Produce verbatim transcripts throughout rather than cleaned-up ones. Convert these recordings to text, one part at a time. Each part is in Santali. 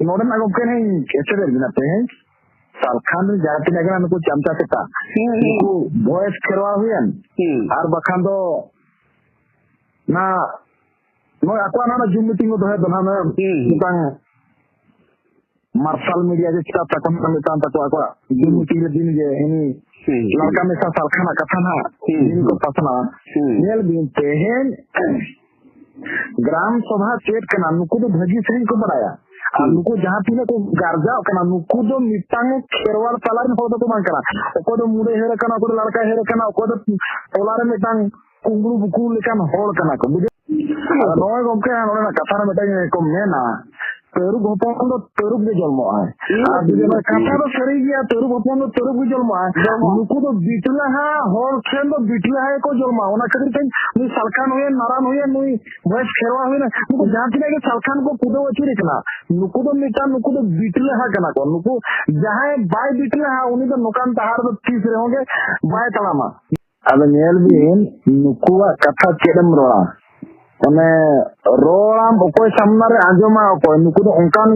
ᱱᱚᱰᱮᱱᱟᱜ ᱜᱚᱢᱠᱮ ᱞᱤᱧ ᱮᱥᱮᱫᱮᱫ ᱵᱮᱱᱟ ᱛᱮᱦᱮᱧ᱾ ᱥᱟᱞᱠᱷᱟᱱ ᱨᱮ ᱡᱟᱦᱟᱸ ᱛᱤᱱᱟᱹᱜ ᱜᱟᱱ ᱱᱩᱠᱩ ᱪᱟᱢᱪᱟ ᱪᱮᱛᱟ, ᱦᱩᱸ, ᱦᱩᱸ᱾ ᱱᱩᱠᱩ ᱵᱷᱚᱭᱮᱥ ᱠᱷᱮᱨᱣᱟᱲ ᱦᱩᱭᱮᱱ, ᱦᱩᱸ᱾ ᱟᱨ ᱵᱟᱠᱷᱟᱱ ᱫᱚ ᱱᱟ ᱱᱚᱜᱼᱚᱭ ᱟᱠᱚᱣᱟᱜ ᱱᱚᱰᱮ ᱡᱩᱢ ᱢᱤᱴᱤᱝ ᱠᱚ ᱫᱚᱦᱚᱭᱮᱫ ᱫᱚ ᱱᱟᱦᱟᱜ, ᱱᱚᱜᱼᱚᱭ ᱦᱩᱸ, ᱦᱩᱸ᱾ ᱢᱤᱫᱴᱟᱝ ᱢᱟᱨᱥᱟᱞ ᱢᱤᱰᱤᱭᱟ ᱡᱮ ᱪᱮᱛᱟ ᱛᱟᱠᱚ ᱱᱟᱦᱟᱜ ᱢᱤᱫᱴᱟᱝ ᱛᱟᱠᱚ ᱟᱠᱚᱣᱟᱜ ᱡᱩᱢ ᱦᱩᱸ᱾ ᱢᱤᱴᱤᱝ ᱨᱮ ᱫᱤᱱ ᱜᱮ ᱦᱟᱹᱱᱤ ᱦᱩᱸ, ᱦᱩᱸ᱾ ᱞᱟᱲᱠᱟ ᱢᱮᱥᱟ ᱥᱟᱞᱠᱷᱟᱱᱟᱜ ᱠᱟᱛᱷᱟ ᱱᱟᱦᱟᱜ ᱦᱩᱸ, ᱫᱤᱱ ᱠᱚ ᱦᱩᱸ᱾ ᱯᱟᱥᱱᱟᱣᱟ᱾ ᱦᱩᱸ᱾ ᱧᱮᱞ ᱵᱤᱱ ᱛᱮᱦᱮᱧ ᱜᱨᱟᱢ ᱥᱚᱵᱷᱟ ᱪᱮᱫ ᱠᱟᱱᱟ, ᱱᱩᱠᱩ ᱫᱚ ᱵᱷᱟᱹᱜᱤ ᱥᱟᱹᱦᱤᱡ ᱠᱚ ᱵᱟᱲᱟᱭᱟ᱾ ᱟᱨ ᱦᱩᱸ᱾ ᱱᱩᱠᱩ ᱡᱟᱦᱟᱸ ᱛᱤᱱᱟᱹᱜ ᱠᱚ ᱜᱟᱨᱡᱟᱣ ᱠᱟᱱᱟ, ᱱᱩᱠᱩ ᱫᱚ ᱢᱤᱫᱴᱟᱝ ᱠᱷᱮᱨᱣᱟᱲ ᱛᱟᱞᱟ ᱨᱮᱱ ᱦᱚᱲ ᱫᱚᱠᱚ ᱵᱟᱝ ᱠᱟᱱᱟ᱾ ᱚᱠᱚᱭ ᱫᱚ ᱢᱩᱰᱟᱹᱭ ᱦᱟᱹᱨ ᱟᱠᱟᱱᱟ, ᱚᱠᱚᱭ ᱫᱚ ᱞᱟᱲᱠᱟᱭ ᱦᱟᱹᱨ ᱟᱠᱟᱱᱟ, ᱚᱠᱚᱭ ᱫᱚ ᱴᱚᱞᱟ ᱨᱮ ᱢᱤᱫᱴᱟᱝ ᱠᱩᱢᱵᱽᱲᱩ ᱵᱩᱠᱩ ᱞᱮᱠᱟᱱ ᱦᱚᱲ ᱠᱟᱱᱟ ᱠᱚ, ᱵᱩᱡᱷᱟᱹᱣ? ᱟᱫᱚ ᱱᱚᱜᱼᱚᱭ ᱜᱚᱢᱠᱮ, ᱱᱚᱰᱮᱱᱟᱜ ᱠᱟᱛᱷᱟ ᱨᱮ ᱢᱤᱫᱴᱟᱝ ᱠᱚ ᱢᱮᱱᱟ, ᱛᱟᱹᱨᱩᱵ ᱦᱚᱯᱚᱱ ᱫᱚ ᱛᱟᱹᱨᱩᱵ ᱜᱮ ᱡᱚᱱᱢᱚᱜᱼᱟᱭ᱾ ᱦᱩᱸ᱾ ᱟᱨ ᱡᱩᱫᱤ ᱱᱚᱣᱟ ᱠᱟᱛᱷᱟ ᱫᱚ ᱥᱟᱹᱨᱤ ᱜᱮᱭᱟ, ᱛᱟᱹᱨᱩᱵ ᱦᱚᱯᱚᱱ ᱫᱚ ᱛᱟᱹᱨᱩᱵ ᱜᱮ ᱡᱚᱱᱢᱚᱜᱼᱟᱭ᱾ ᱡᱚᱱᱢᱚᱜᱼᱟᱭ᱾ ᱱᱩᱠᱩ ᱫᱚ ᱵᱤᱴᱞᱟᱦᱟ ᱦᱚᱲ ᱴᱷᱮᱱ ᱫᱚ ᱵᱤᱴᱞᱟᱦᱟ ᱜᱮᱠᱚ ᱡᱚᱱᱢᱚᱜᱼᱟ᱾ ᱚᱱᱟ ᱠᱷᱟᱹᱛᱤᱨ ᱛᱮ ᱱᱩᱭ ᱥᱟᱞᱠᱷᱟᱱ ᱦᱩᱭᱮᱱ, ᱱᱟᱨᱟᱱ ᱦᱩᱭᱮᱱ, ᱱᱩᱭ ᱵᱷᱚᱭᱮᱥ ᱠᱷᱮᱨᱣᱟᱲ ᱦᱩᱭᱱᱟ, ᱱᱩᱠᱩ ᱡᱟᱦᱟᱸ ᱛᱤᱱᱟᱹᱜ ᱜᱮ ᱥᱟᱞᱠᱷᱟᱱ ᱠᱚ ᱠᱩᱫᱟᱹᱣ ᱟᱹᱪᱩᱨᱮ ᱠᱟᱱᱟ, ᱱᱩᱠᱩ ᱫᱚ ᱢᱤᱫᱴᱟᱝ, ᱱᱩᱠᱩ ᱫᱚ ᱵᱤᱴᱞᱟᱦᱟ ᱠᱟᱱᱟ ᱠᱚ᱾ ᱱᱩᱠᱩ ᱡᱟᱦᱟᱸᱭ ᱵᱟᱭ ᱵᱤᱴᱞᱟᱦᱟ, ᱩᱱᱤ ᱫᱚ ᱱᱚᱝᱠᱟᱱ ᱰᱟᱦᱟᱨ ᱫᱚ ᱛᱤᱥ ᱨᱮᱦᱚᱸ ᱜᱮ ᱵᱟᱭ ᱛᱟᱲᱟᱢᱟ᱾ ᱟᱫᱚ ᱧᱮᱞ ᱵᱤᱱ, ᱱᱩᱠᱩᱣᱟᱜ ᱠᱟᱛᱷᱟ ᱪᱮᱫ ᱮᱢ ᱨᱚᱲᱟ? ᱢᱟᱱᱮ, ᱨᱚᱲᱟᱢ ᱚᱠᱚᱭ ᱥᱟᱢᱱᱟ ᱨᱮ, ᱟᱸᱡᱚᱢᱟ ᱚᱠᱚᱭ? ᱱᱩᱠᱩ ᱫᱚ ᱚᱱᱠᱟᱱ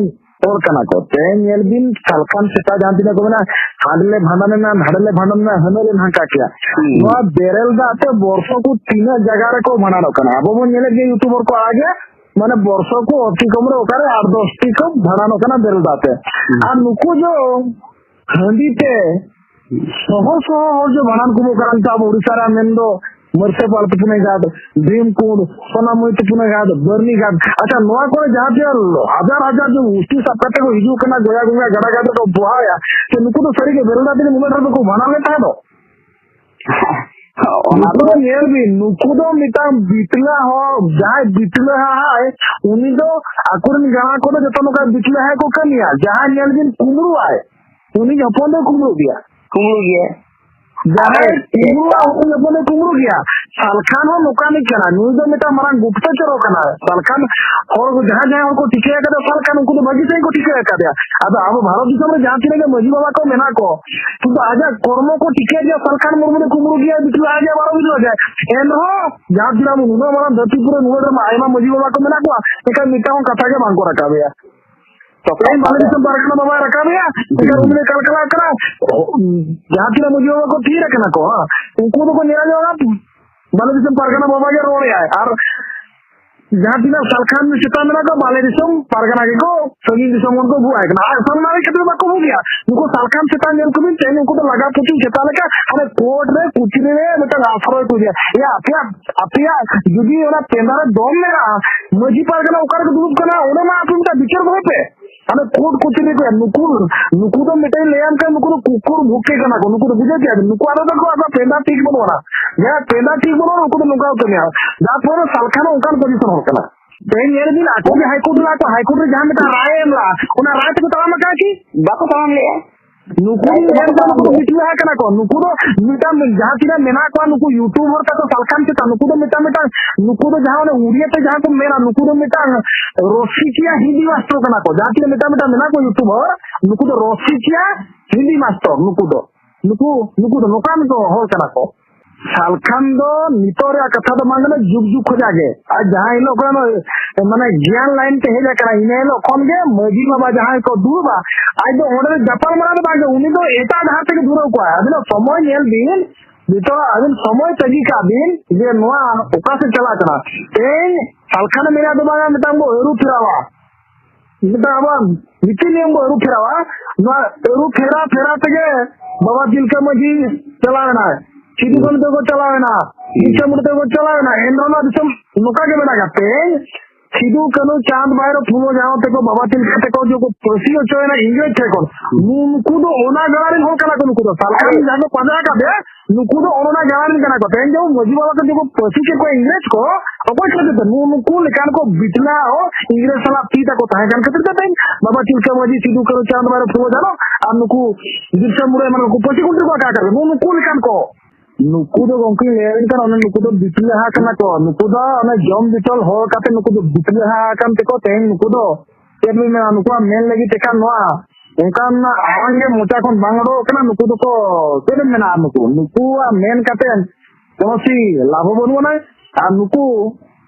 ᱦᱚᱲ ᱠᱟᱱᱟ ᱠᱚ᱾ ᱛᱮᱦᱮᱧ ᱧᱮᱞ ᱵᱤᱱ, ᱥᱟᱞᱠᱷᱟᱱ ᱥᱮᱛᱟ ᱡᱟᱦᱟᱸ ᱛᱤᱱᱟᱹᱜ ᱠᱚ ᱢᱮᱱᱟ, ᱦᱟᱸᱰᱮ ᱞᱮ ᱵᱷᱟᱸᱰᱟᱱ ᱮᱱᱟ, ᱱᱟᱸᱰᱮ ᱞᱮ ᱵᱷᱟᱸᱰᱟᱱ ᱮᱱᱟ, ᱦᱟᱱᱮ ᱞᱮ ᱱᱟᱝᱠᱟ ᱠᱮᱭᱟ᱾ ᱦᱩᱸ᱾ ᱱᱚᱣᱟ ᱵᱮᱨᱮᱞ ᱫᱟᱜ ᱛᱮ ᱵᱚᱨᱥᱚ ᱠᱚ ᱛᱤᱱᱟᱹᱜ ᱡᱟᱭᱜᱟ ᱨᱮᱠᱚ ᱵᱷᱟᱸᱰᱟᱱᱚᱜ ᱠᱟᱱᱟ᱾ ᱟᱵᱚ ᱵᱚᱱ ᱧᱮᱞᱮᱫ ᱜᱮᱭᱟ, ᱭᱩᱴᱩᱵᱟᱨ ᱠᱚ ᱟᱲᱟᱜᱮ, ᱢᱟᱱᱮ, ᱵᱚᱨᱥᱚ ᱠᱚ ᱚᱛᱤ ᱠᱚᱢ ᱨᱮ ᱚᱠᱟᱨᱮ ᱟᱴ ᱫᱚᱥ ᱴᱤ ᱠᱚ ᱵᱷᱟᱸᱰᱟᱱᱚᱜ ᱠᱟᱱᱟ ᱵᱮᱨᱮᱞ ᱫᱟᱜ ᱛᱮ᱾ ᱦᱩᱸ᱾ ᱟᱨ ᱱᱩᱠᱩ ᱫᱚ ᱦᱟᱺᱰᱤ ᱛᱮ ᱥᱚᱦᱚ ᱥᱚᱦᱚ ᱦᱚᱲ ᱡᱮ ᱵᱷᱟᱸᱰᱟᱱ ᱠᱚ ᱩᱢᱩᱜ ᱠᱟᱱᱟ, ᱱᱤᱛᱚᱜ ᱟᱵᱚ ᱳᱰᱤᱥᱟ ᱨᱮ ᱢᱮᱱᱫᱚ ᱢᱟᱹᱨᱥᱟᱹᱯᱟᱲ ᱛᱩᱯᱩᱱᱟᱹᱭ ᱜᱷᱟᱴ, ᱵᱷᱤᱢᱠᱩᱸᱰ, ᱥᱚᱱᱟᱢᱩᱦᱤ ᱛᱩᱯᱩᱱᱟᱹᱭ ᱜᱷᱟᱴ, ᱵᱟᱹᱨᱱᱤ ᱜᱷᱟᱴ, ᱟᱪᱪᱷᱟ, ᱱᱚᱣᱟ ᱠᱚᱨᱮ ᱡᱟᱦᱟᱸ ᱛᱤᱱᱟᱹᱜ ᱦᱟᱡᱟᱨ ᱦᱟᱡᱟᱨ ᱡᱮ ᱩᱥᱴᱤ ᱥᱟᱵ ᱠᱟᱛᱮ ᱠᱚ ᱦᱤᱡᱩᱜ ᱠᱟᱱᱟ, ᱜᱚᱭᱟ ᱜᱚᱸᱜᱟ ᱜᱟᱰᱟ ᱜᱷᱟᱴ ᱨᱮᱠᱚ ᱵᱚᱦᱟᱣᱮᱜᱼᱟ, ᱡᱮ ᱱᱩᱠᱩ ᱫᱚ ᱥᱟᱹᱨᱤᱜᱮ ᱵᱮᱨᱮᱞ ᱫᱟᱜ ᱛᱮᱜᱮ ᱱᱩᱱᱟᱹᱜ ᱰᱷᱮᱨ ᱫᱚᱠᱚ ᱵᱷᱟᱸᱰᱟᱱ ᱞᱮᱱ ᱛᱟᱦᱮᱸ ᱫᱚ? ᱚᱱᱟ ᱱᱩᱠᱩ ᱫᱚ ᱫᱚ ᱧᱮᱞ ᱵᱤᱱ, ᱱᱩᱠᱩ ᱫᱚ ᱢᱤᱫᱴᱟᱝ ᱵᱤᱴᱞᱟ ᱦᱚᱲ, ᱡᱟᱦᱟᱸᱭ ᱵᱤᱴᱞᱟ ᱦᱟᱭ, ᱩᱱᱤ ᱫᱚ ᱟᱠᱚᱨᱮᱱ ᱜᱟᱬᱟ ᱠᱚᱫᱚ ᱡᱚᱛᱚ ᱱᱚᱝᱠᱟ ᱵᱤᱴᱞᱟ ᱦᱟᱭ ᱠᱚ ᱠᱟᱹᱢᱤᱭᱟ᱾ ᱡᱟᱦᱟᱸᱭ ᱧᱮᱞ ᱵᱤᱱ ᱠᱩᱢᱵᱽᱲᱩ ᱟᱭ, ᱩᱱᱤ ᱦᱚᱯᱚᱱ ᱫᱚᱭ ᱠᱩᱢᱵᱽᱲᱩ ᱜᱮᱭᱟ᱾ ᱠᱩᱢᱵᱽᱲᱩ ᱜᱮᱭᱟ᱾ ᱡᱟᱦᱟᱸᱭ ᱟᱨ ᱠᱩᱢᱵᱽᱲᱩ ᱟᱭ, ᱩᱱᱤ ᱦᱚᱯᱚᱱ ᱫᱚᱭ ᱠᱩᱢᱵᱽᱲᱩ ᱜᱮᱭᱟ᱾ ᱥᱟᱞᱠᱷᱟᱱ ᱦᱚᱸ ᱱᱚᱝᱠᱟᱱᱤᱡ ᱠᱟᱱᱟ, ᱱᱩᱭ ᱫᱚ ᱢᱤᱫᱴᱟᱝ ᱢᱟᱨᱟᱝ ᱜᱩᱯᱛᱚᱪᱚᱨᱚ ᱠᱟᱱᱟᱭ᱾ ᱥᱟᱞᱠᱷᱟᱱ ᱦᱚᱲ ᱠᱚ ᱡᱟᱦᱟᱸ ᱡᱟᱦᱟᱸᱭ ᱦᱚᱲ ᱠᱚ ᱴᱷᱤᱠᱟᱹ ᱟᱠᱟᱫᱟ ᱥᱟᱞᱠᱷᱟᱱ, ᱩᱱᱠᱩ ᱫᱚ ᱵᱷᱟᱹᱜᱤ ᱥᱟᱺᱦᱤᱡ ᱠᱚ ᱴᱷᱤᱠᱟᱹ ᱟᱠᱟᱫᱮᱭᱟ᱾ ᱟᱫᱚ ᱟᱵᱚ ᱵᱷᱟᱨᱚᱛ ᱫᱤᱥᱚᱢ ᱨᱮ ᱡᱟᱦᱟᱸ ᱛᱤᱱᱟᱹᱜ ᱜᱮ ᱢᱟᱹᱡᱷᱤ ᱵᱟᱵᱟ ᱠᱚ ᱢᱮᱱᱟᱜ ᱠᱚ, ᱠᱤᱱᱛᱩ ᱟᱡᱟᱜ ᱠᱚᱨᱢᱚ ᱠᱚ ᱴᱷᱤᱠᱟᱹᱭᱟ ᱡᱮ ᱥᱟᱞᱠᱷᱟᱱ ᱢᱩᱨᱢᱩ ᱫᱚ ᱠᱩᱢᱵᱽᱲᱩ ᱜᱮᱭᱟᱭ, ᱵᱤᱴᱞᱟ ᱜᱮᱭᱟᱭ, ᱵᱟᱨᱚ ᱵᱤᱴᱞᱟ ᱜᱮᱭᱟᱭ᱾ ᱮᱱ ᱨᱮᱦᱚᱸ ᱡᱟᱦᱟᱸ ᱛᱤᱱᱟᱹᱜ ᱟᱵᱚ ᱱᱩᱱᱟᱹᱜ ᱢᱟᱨᱟᱝ ᱫᱷᱟᱹᱨᱛᱤ ᱯᱩᱨᱤ ᱱᱩᱱᱟᱹᱜ ᱰᱷᱮᱨ ᱟᱭᱢᱟ ᱢᱟᱹᱡᱷᱤ ᱵᱟᱵᱟ ᱠᱚ ᱢᱮᱱᱟᱜ ᱠᱚᱣᱟ, ᱮᱱᱠᱷᱟᱱ ᱢᱤᱫᱴᱟᱝ ᱦᱚᱸ ᱠᱟᱛᱷᱟ ᱜᱮ ᱵᱟᱝ ᱠᱚ ᱨᱟᱠᱟᱵᱮᱭᱟ᱾ ᱛᱮᱦᱮᱧ ᱵᱟᱞᱮ ᱫᱤᱥᱚᱢ ᱯᱟᱨᱜᱟᱱᱟ ᱵᱟᱵᱟᱭ ᱨᱟᱠᱟᱵᱮᱭᱟ, ᱮᱱᱠᱷᱟᱱ ᱩᱱᱤ ᱫᱚᱭ ᱠᱟᱞᱠᱟᱞᱟᱜ ᱠᱟᱱᱟ᱾ ᱡᱟᱦᱟᱸ ᱛᱤᱱᱟᱹᱜ ᱢᱟᱹᱡᱷᱤ ᱵᱟᱵᱟ ᱠᱚ ᱛᱷᱤᱨ ᱟᱠᱟᱱᱟ ᱠᱚ, ᱦᱮᱸ, ᱩᱱᱠᱩ ᱫᱚᱠᱚ ᱧᱮᱞᱟ ᱡᱮ ᱚᱱᱟ ᱵᱟᱞᱮ ᱫᱤᱥᱚᱢ ᱯᱟᱨᱜᱟᱱᱟ ᱵᱟᱵᱟ ᱜᱮ ᱨᱚᱲᱮᱜᱼᱟᱭ᱾ ᱟᱨ ᱡᱟᱦᱟᱸ ᱛᱤᱱᱟᱹᱜ ᱥᱟᱞᱠᱷᱟᱱ ᱥᱮᱛᱟ ᱢᱮᱱᱟᱜ ᱠᱚᱣᱟ, ᱵᱟᱞᱮ ᱫᱤᱥᱚᱢ ᱯᱟᱨᱜᱟᱱᱟ ᱜᱮᱠᱚ ᱥᱟᱺᱜᱤᱧ ᱫᱤᱥᱚᱢ ᱠᱷᱚᱱ ᱠᱚ ᱟᱹᱜᱩᱣᱟᱭ ᱠᱟᱱᱟ᱾ ᱟᱨ ᱥᱟᱢᱱᱟ ᱨᱮ ᱠᱟᱛᱮ ᱫᱚ ᱵᱟᱠᱚ ᱵᱩᱡᱽ ᱜᱮᱭᱟ᱾ ᱱᱩᱠᱩ ᱥᱟᱞᱠᱷᱟᱱ ᱥᱮᱛᱟ ᱧᱮᱞ ᱠᱚᱵᱤᱱ ᱛᱮ, ᱱᱩᱠᱩ ᱫᱚ ᱞᱟᱜᱟ ᱯᱩᱪᱩᱡ ᱥᱮᱛᱟ ᱞᱮᱠᱟ ᱦᱟᱱᱮ ᱠᱳᱨᱴ ᱨᱮ ᱠᱩᱪᱨᱤ ᱨᱮ ᱢᱤᱫᱴᱟᱝ ᱟᱥᱨᱚᱭ ᱠᱚ ᱤᱫᱤᱭᱟ᱾ ᱮᱭᱟ, ᱟᱯᱮᱭᱟᱜ, ᱟᱯᱮᱭᱟᱜ ᱡᱩᱫᱤ ᱚᱱᱟ ᱯᱮᱸᱫᱟ ᱨᱮ ᱫᱚᱢ ᱢᱮᱱᱟᱜᱼᱟ, ᱢᱟᱹᱡᱷᱤ ᱯᱟᱨᱜᱟᱱᱟ ᱚᱠᱟ ᱨᱮᱠᱚ ᱫᱩᱲᱩᱵ ᱠᱟᱱᱟ, ᱚᱸᱰᱮ ᱢᱟ ᱟᱯᱮ ᱢᱤᱫᱴᱟᱝ ᱵᱤᱪᱟᱹᱨ ᱫᱚᱦᱚᱭ ᱯᱮ᱾ ᱦᱟᱱᱮ ᱠᱳᱨᱴ ᱠᱚᱪᱟᱹᱨᱤ ᱠᱚ, ᱱᱩᱠᱩ, ᱱᱩᱠᱩ ᱫᱚ ᱢᱤᱫᱴᱮᱱ ᱞᱟᱹᱭᱟᱢ ᱠᱟᱱ, ᱱᱩᱠᱩ ᱫᱚ ᱠᱩᱠᱩᱨ ᱵᱷᱩᱠᱮ ᱠᱟᱱᱟ ᱠᱚ, ᱱᱩᱠᱩ ᱫᱚ ᱵᱩᱡᱷᱟᱹᱣ ᱠᱮᱜᱼᱟ ᱵᱤᱱ? ᱱᱩᱠᱩ ᱟᱨᱚ ᱫᱚᱠᱚ ᱟᱠᱚᱣᱟᱜ ᱯᱮᱸᱫᱟ ᱴᱷᱤᱠ ᱵᱟᱹᱱᱩᱜ ᱟᱱᱟ, ᱡᱟᱦᱟᱸᱭᱟᱜ ᱯᱮᱸᱫᱟ ᱴᱷᱤᱠ ᱵᱟᱹᱱᱩᱜ ᱟᱱᱟ, ᱩᱱᱠᱩ ᱫᱚ ᱱᱚᱝᱠᱟ ᱠᱚ ᱠᱟᱹᱢᱤᱭᱟ᱾ ᱡᱟᱨ ᱯᱷᱚᱞᱮ ᱥᱟᱞᱠᱷᱟᱱ ᱦᱚᱸ ᱚᱱᱠᱟᱱ ᱯᱚᱡᱤᱥᱚᱱ ᱦᱚᱲ ᱠᱟᱱᱟ᱾ ᱛᱮᱦᱮᱧ ᱧᱮᱞ ᱵᱤᱱ, ᱟᱠᱚ ᱜᱮ ᱦᱟᱭᱠᱳᱨᱴ ᱨᱮ, ᱟᱠᱚ ᱦᱟᱭᱠᱳᱨᱴ ᱨᱮ ᱡᱟᱦᱟᱸ ᱢᱤᱫᱴᱟᱝ ᱨᱟᱭ ᱮ ᱮᱢ ᱞᱟᱜᱼᱟ, ᱚᱱᱟ ᱨᱟᱭ ᱛᱮᱠᱚ ᱛᱟᱲᱟᱢ ᱟᱠᱟᱫᱼᱟ ᱠᱤ? ᱵᱟᱠᱚ ᱛᱟᱲᱟᱢ ᱞᱮᱜᱼᱟ᱾ ᱱᱩᱠᱩ ᱫᱚ ᱮᱱ ᱨᱮᱦᱚᱸ ᱱᱩᱠᱩ ᱫᱚ ᱵᱤᱴᱞᱟᱹ ᱦᱟ ᱠᱟᱱᱟ ᱠᱚ᱾ ᱱᱩᱠᱩ ᱫᱚ ᱢᱤᱫᱴᱟᱝ ᱡᱟᱦᱟᱸ ᱛᱤᱱᱟᱹᱜ ᱢᱮᱱᱟᱜ ᱠᱚᱣᱟ, ᱱᱩᱠᱩ ᱭᱩᱴᱩᱵᱟᱨ ᱛᱟᱠᱚ, ᱥᱟᱞᱠᱷᱟᱱ ᱪᱮᱛᱟᱱ, ᱱᱩᱠᱩ ᱫᱚ ᱢᱤᱫᱴᱟᱝ, ᱢᱤᱫᱴᱟᱝ, ᱱᱩᱠᱩ ᱫᱚ ᱡᱟᱦᱟᱸ ᱚᱱᱮ ᱩᱲᱤᱭᱟ ᱛᱮ ᱡᱟᱦᱟᱸ ᱠᱚ ᱢᱮᱱᱟ, ᱱᱩᱠᱩ ᱫᱚ ᱢᱤᱫᱴᱟᱝ ᱨᱚᱥᱤᱠᱤᱭᱟ ᱦᱤᱱᱫᱤ ᱢᱟᱥᱴᱚᱨ ᱠᱟᱱᱟ ᱠᱚ᱾ ᱡᱟᱦᱟᱸ ᱛᱤᱱᱟᱹᱜ ᱢᱤᱫᱴᱟᱝ, ᱢᱤᱫᱴᱟᱝ ᱢᱮᱱᱟᱜ ᱠᱚ ᱭᱩᱴᱩᱵᱟᱨ, ᱱᱩᱠᱩ ᱫᱚ ᱨᱚᱥᱤᱠᱤᱭᱟ ᱦᱤᱱᱫᱤ ᱢᱟᱥᱴᱚᱨ, ᱱᱩᱠᱩ ᱫᱚ, ᱱᱩᱠᱩ, ᱱᱩᱠᱩ ᱫᱚ ᱱᱚᱝᱠᱟᱱ ᱠᱚ ᱦᱚᱲ ᱠᱟᱱᱟ ᱠᱚ᱾ ᱥᱟᱞᱠᱷᱟᱱ ᱫᱚ ᱱᱤᱛᱚᱜ ᱨᱮᱭᱟᱜ ᱠᱟᱛᱷᱟ ᱫᱚ ᱵᱟᱝ ᱠᱟᱱᱟ, ᱡᱩᱜᱽ ᱡᱩᱜᱽ ᱠᱷᱚᱱᱟᱜ ᱜᱮ᱾ ᱟᱨ ᱡᱟᱦᱟᱸ ᱦᱤᱞᱳᱜ ᱠᱷᱚᱱᱟᱜ ᱱᱚᱜᱼᱚᱭ, ᱢᱟᱱᱮ, ᱜᱮᱭᱟᱱ ᱞᱟᱭᱤᱱ ᱛᱮ ᱦᱮᱡ ᱟᱠᱟᱱᱟ, ᱤᱱᱟᱹ ᱦᱤᱞᱳᱜ ᱠᱷᱚᱱ ᱜᱮ ᱢᱟᱹᱡᱷᱤ ᱵᱟᱵᱟ ᱡᱟᱦᱟᱸᱭ ᱠᱚ ᱫᱩᱲᱩᱵᱟ, ᱟᱡ ᱫᱚ ᱚᱸᱰᱮ ᱫᱚ ᱡᱟᱯᱟᱜ ᱢᱟᱨᱟᱝ ᱫᱚ ᱵᱟᱝ ᱜᱮ, ᱩᱱᱤ ᱫᱚ ᱮᱴᱟᱜ ᱰᱟᱦᱟᱨ ᱛᱮᱜᱮ ᱫᱷᱩᱨᱟᱹᱣ ᱠᱚᱜᱼᱟᱭ᱾ ᱟᱹᱵᱤᱱᱟᱜ ᱥᱚᱢᱚᱭ ᱧᱮᱞ ᱵᱤᱱ, ᱱᱤᱛᱚᱜ ᱟᱹᱵᱤᱱ ᱥᱚᱢᱚᱭ ᱛᱟᱹᱜᱤ ᱠᱟᱜ ᱵᱤᱱ ᱡᱮ ᱱᱚᱣᱟ ᱚᱠᱟ ᱥᱮᱫ ᱪᱟᱞᱟᱜ ᱠᱟᱱᱟ᱾ ᱛᱮᱦᱮᱧ ᱥᱟᱞᱠᱷᱟᱱ ᱢᱮᱱᱟᱜ ᱫᱚ ᱵᱟᱝᱟ, ᱢᱤᱫᱴᱟᱝ ᱵᱚ ᱟᱹᱨᱩ ᱯᱷᱮᱨᱟᱣᱟ᱾ ᱢᱤᱫᱴᱟᱝ ᱟᱵᱚᱣᱟᱜ ᱱᱤᱛᱤ ᱱᱤᱭᱚᱢ ᱵᱚ ᱟᱹᱨᱩ ᱯᱷᱮᱨᱟᱣᱟ᱾ ᱱᱚᱣᱟ ᱟᱹᱨᱩ ᱯᱷᱮᱨᱟᱣ ᱯᱷᱮᱨᱟᱣ ᱛᱮᱜᱮ ᱵᱟᱵᱟ ᱛᱤᱞᱠᱟᱹ ᱢᱟᱹᱡᱷᱤ ᱪᱟᱞᱟᱣ ᱮᱱᱟᱭ, ᱥᱤᱫᱩ ᱠᱟᱹᱱᱦᱩ ᱛᱮᱠᱚ ᱪᱟᱞᱟᱣ ᱮᱱᱟ, ᱵᱤᱨᱥᱟ ᱢᱩᱱᱰᱟ ᱛᱮᱠᱚ ᱪᱟᱞᱟᱣ ᱮᱱᱟ᱾ ᱮᱱᱨᱮᱦᱚᱸ ᱱᱚᱣᱟ ᱫᱤᱥᱚᱢ ᱱᱚᱝᱠᱟ ᱜᱮ ᱢᱮᱱᱟᱜ ᱠᱟᱛᱮ, ᱥᱤᱫᱩ ᱠᱟᱹᱱᱦᱩ ᱪᱟᱸᱫ ᱵᱷᱟᱭᱨᱚ ᱯᱷᱩᱞᱳ ᱡᱷᱟᱱᱚ ᱛᱮᱠᱚ ᱵᱟᱵᱟ ᱛᱤᱞᱠᱟᱹ ᱛᱮᱠᱚ ᱡᱚᱠᱷᱚᱱ ᱯᱟᱹᱥᱤ ᱦᱚᱪᱚᱭᱮᱱᱟ ᱤᱝᱨᱮᱡᱽ ᱴᱷᱮᱱ ᱠᱷᱚᱱ, ᱱᱩᱠᱩ ᱫᱚ ᱚᱱᱟ ᱜᱟᱲᱟ ᱨᱮᱱ ᱦᱚᱲ ᱠᱟᱱᱟ ᱠᱚ᱾ ᱱᱩᱠᱩ ᱫᱚ ᱥᱟᱞᱠᱷᱟᱱ ᱡᱟᱦᱟᱸ ᱠᱚ ᱯᱟᱸᱡᱟ ᱟᱠᱟᱫᱮᱭᱟ, ᱱᱩᱠᱩ ᱫᱚ ᱚᱱ ᱚᱱᱟ ᱡᱟᱭᱜᱟ ᱨᱮᱱ ᱠᱟᱱᱟ ᱠᱚ᱾ ᱛᱮᱦᱮᱧ ᱡᱮᱢᱚᱱ ᱢᱟᱹᱡᱷᱤ ᱵᱟᱵᱟ ᱠᱚ ᱡᱮ ᱠᱚ ᱯᱟᱹᱥᱤ ᱠᱮᱫ ᱠᱚᱣᱟ ᱤᱝᱨᱮᱡᱽ ᱠᱚ, ᱚᱠᱚᱭ ᱠᱷᱟᱹᱛᱤᱨ ᱛᱮ? ᱱᱩ-, ᱱᱩᱠᱩ ᱞᱮᱠᱟᱱ ᱠᱚ ᱵᱤᱴᱞᱟ ᱦᱚᱸ ᱤᱝᱨᱮᱡᱽ ᱥᱟᱞᱟᱜ ᱛᱤ ᱛᱟᱠᱚ ᱛᱟᱦᱮᱸ ᱠᱟᱱ ᱠᱷᱟᱹᱛᱤᱨ ᱛᱮ ᱛᱮᱦᱮᱧ ᱵᱟᱵᱟ ᱛᱤᱞᱠᱟᱹ ᱢᱟᱹᱡᱷᱤ, ᱥᱤᱫᱩ ᱠᱟᱹᱱᱦᱩ, ᱪᱟᱸᱫᱽ ᱵᱷᱟᱭᱨᱚ, ᱯᱷᱩᱞᱳ ᱡᱷᱟᱱᱚ ᱟᱨ ᱱᱩᱠᱩ ᱵᱤᱨᱥᱟ ᱢᱩᱱᱰᱟ ᱮᱢᱟᱱ ᱠᱚ ᱯᱟᱹᱥᱤ ᱠᱚ ᱩᱰᱩᱠ ᱟᱠᱟᱫ ᱠᱚ᱾ ᱱᱩ-, ᱱᱩᱠᱩ ᱞᱮᱠᱟᱱ ᱠᱚ, ᱱᱩᱠᱩ ᱫᱚ ᱜᱚᱝᱠᱮᱧ ᱞᱟᱹᱭ ᱟᱵᱤᱱ ᱠᱟᱱᱟ, ᱚᱱᱮ ᱱᱩᱠᱩ ᱫᱚ ᱵᱤᱯᱞᱟᱹᱦᱟ ᱠᱟᱱᱟ ᱠᱚ᱾ ᱱᱩᱠᱩ ᱫᱚ ᱚᱱᱮ ᱡᱚᱢ ᱵᱤᱴᱚᱞ ᱦᱚᱲ ᱠᱟᱛᱮ ᱱᱩᱠᱩ ᱫᱚ ᱵᱤᱯᱞᱟᱹᱦᱟ ᱟᱠᱟᱱ ᱛᱮᱠᱚ ᱛᱮᱦᱮᱧ ᱱᱩᱠᱩ ᱫᱚ ᱪᱮᱫ ᱵᱤᱱ ᱢᱮᱱᱟ, ᱱᱩᱠᱩᱣᱟᱜ ᱢᱮᱱ ᱞᱟᱹᱜᱤᱫ ᱛᱮᱠᱷᱟᱱ ᱱᱚᱣᱟ ᱚᱱᱠᱟᱱ ᱟᱲᱟᱝ ᱜᱮ ᱢᱚᱪᱟ ᱠᱷᱚᱱ ᱵᱟᱝ ᱩᱰᱩᱠᱚᱜ ᱠᱟᱱᱟ᱾ ᱱᱩᱠᱩ ᱫᱚᱠᱚ ᱪᱮᱫ ᱮᱢ ᱢᱮᱱᱟ, ᱱᱩᱠᱩ, ᱱᱩᱠᱩᱣᱟᱜ ᱢᱮᱱ ᱠᱟᱛᱮ ᱠᱳᱱᱳ ᱥᱤ ᱞᱟᱵᱷ ᱦᱚᱸ ᱵᱟᱹᱱᱩᱜ ᱟᱱᱟ᱾ ᱟᱨ ᱱᱩᱠᱩ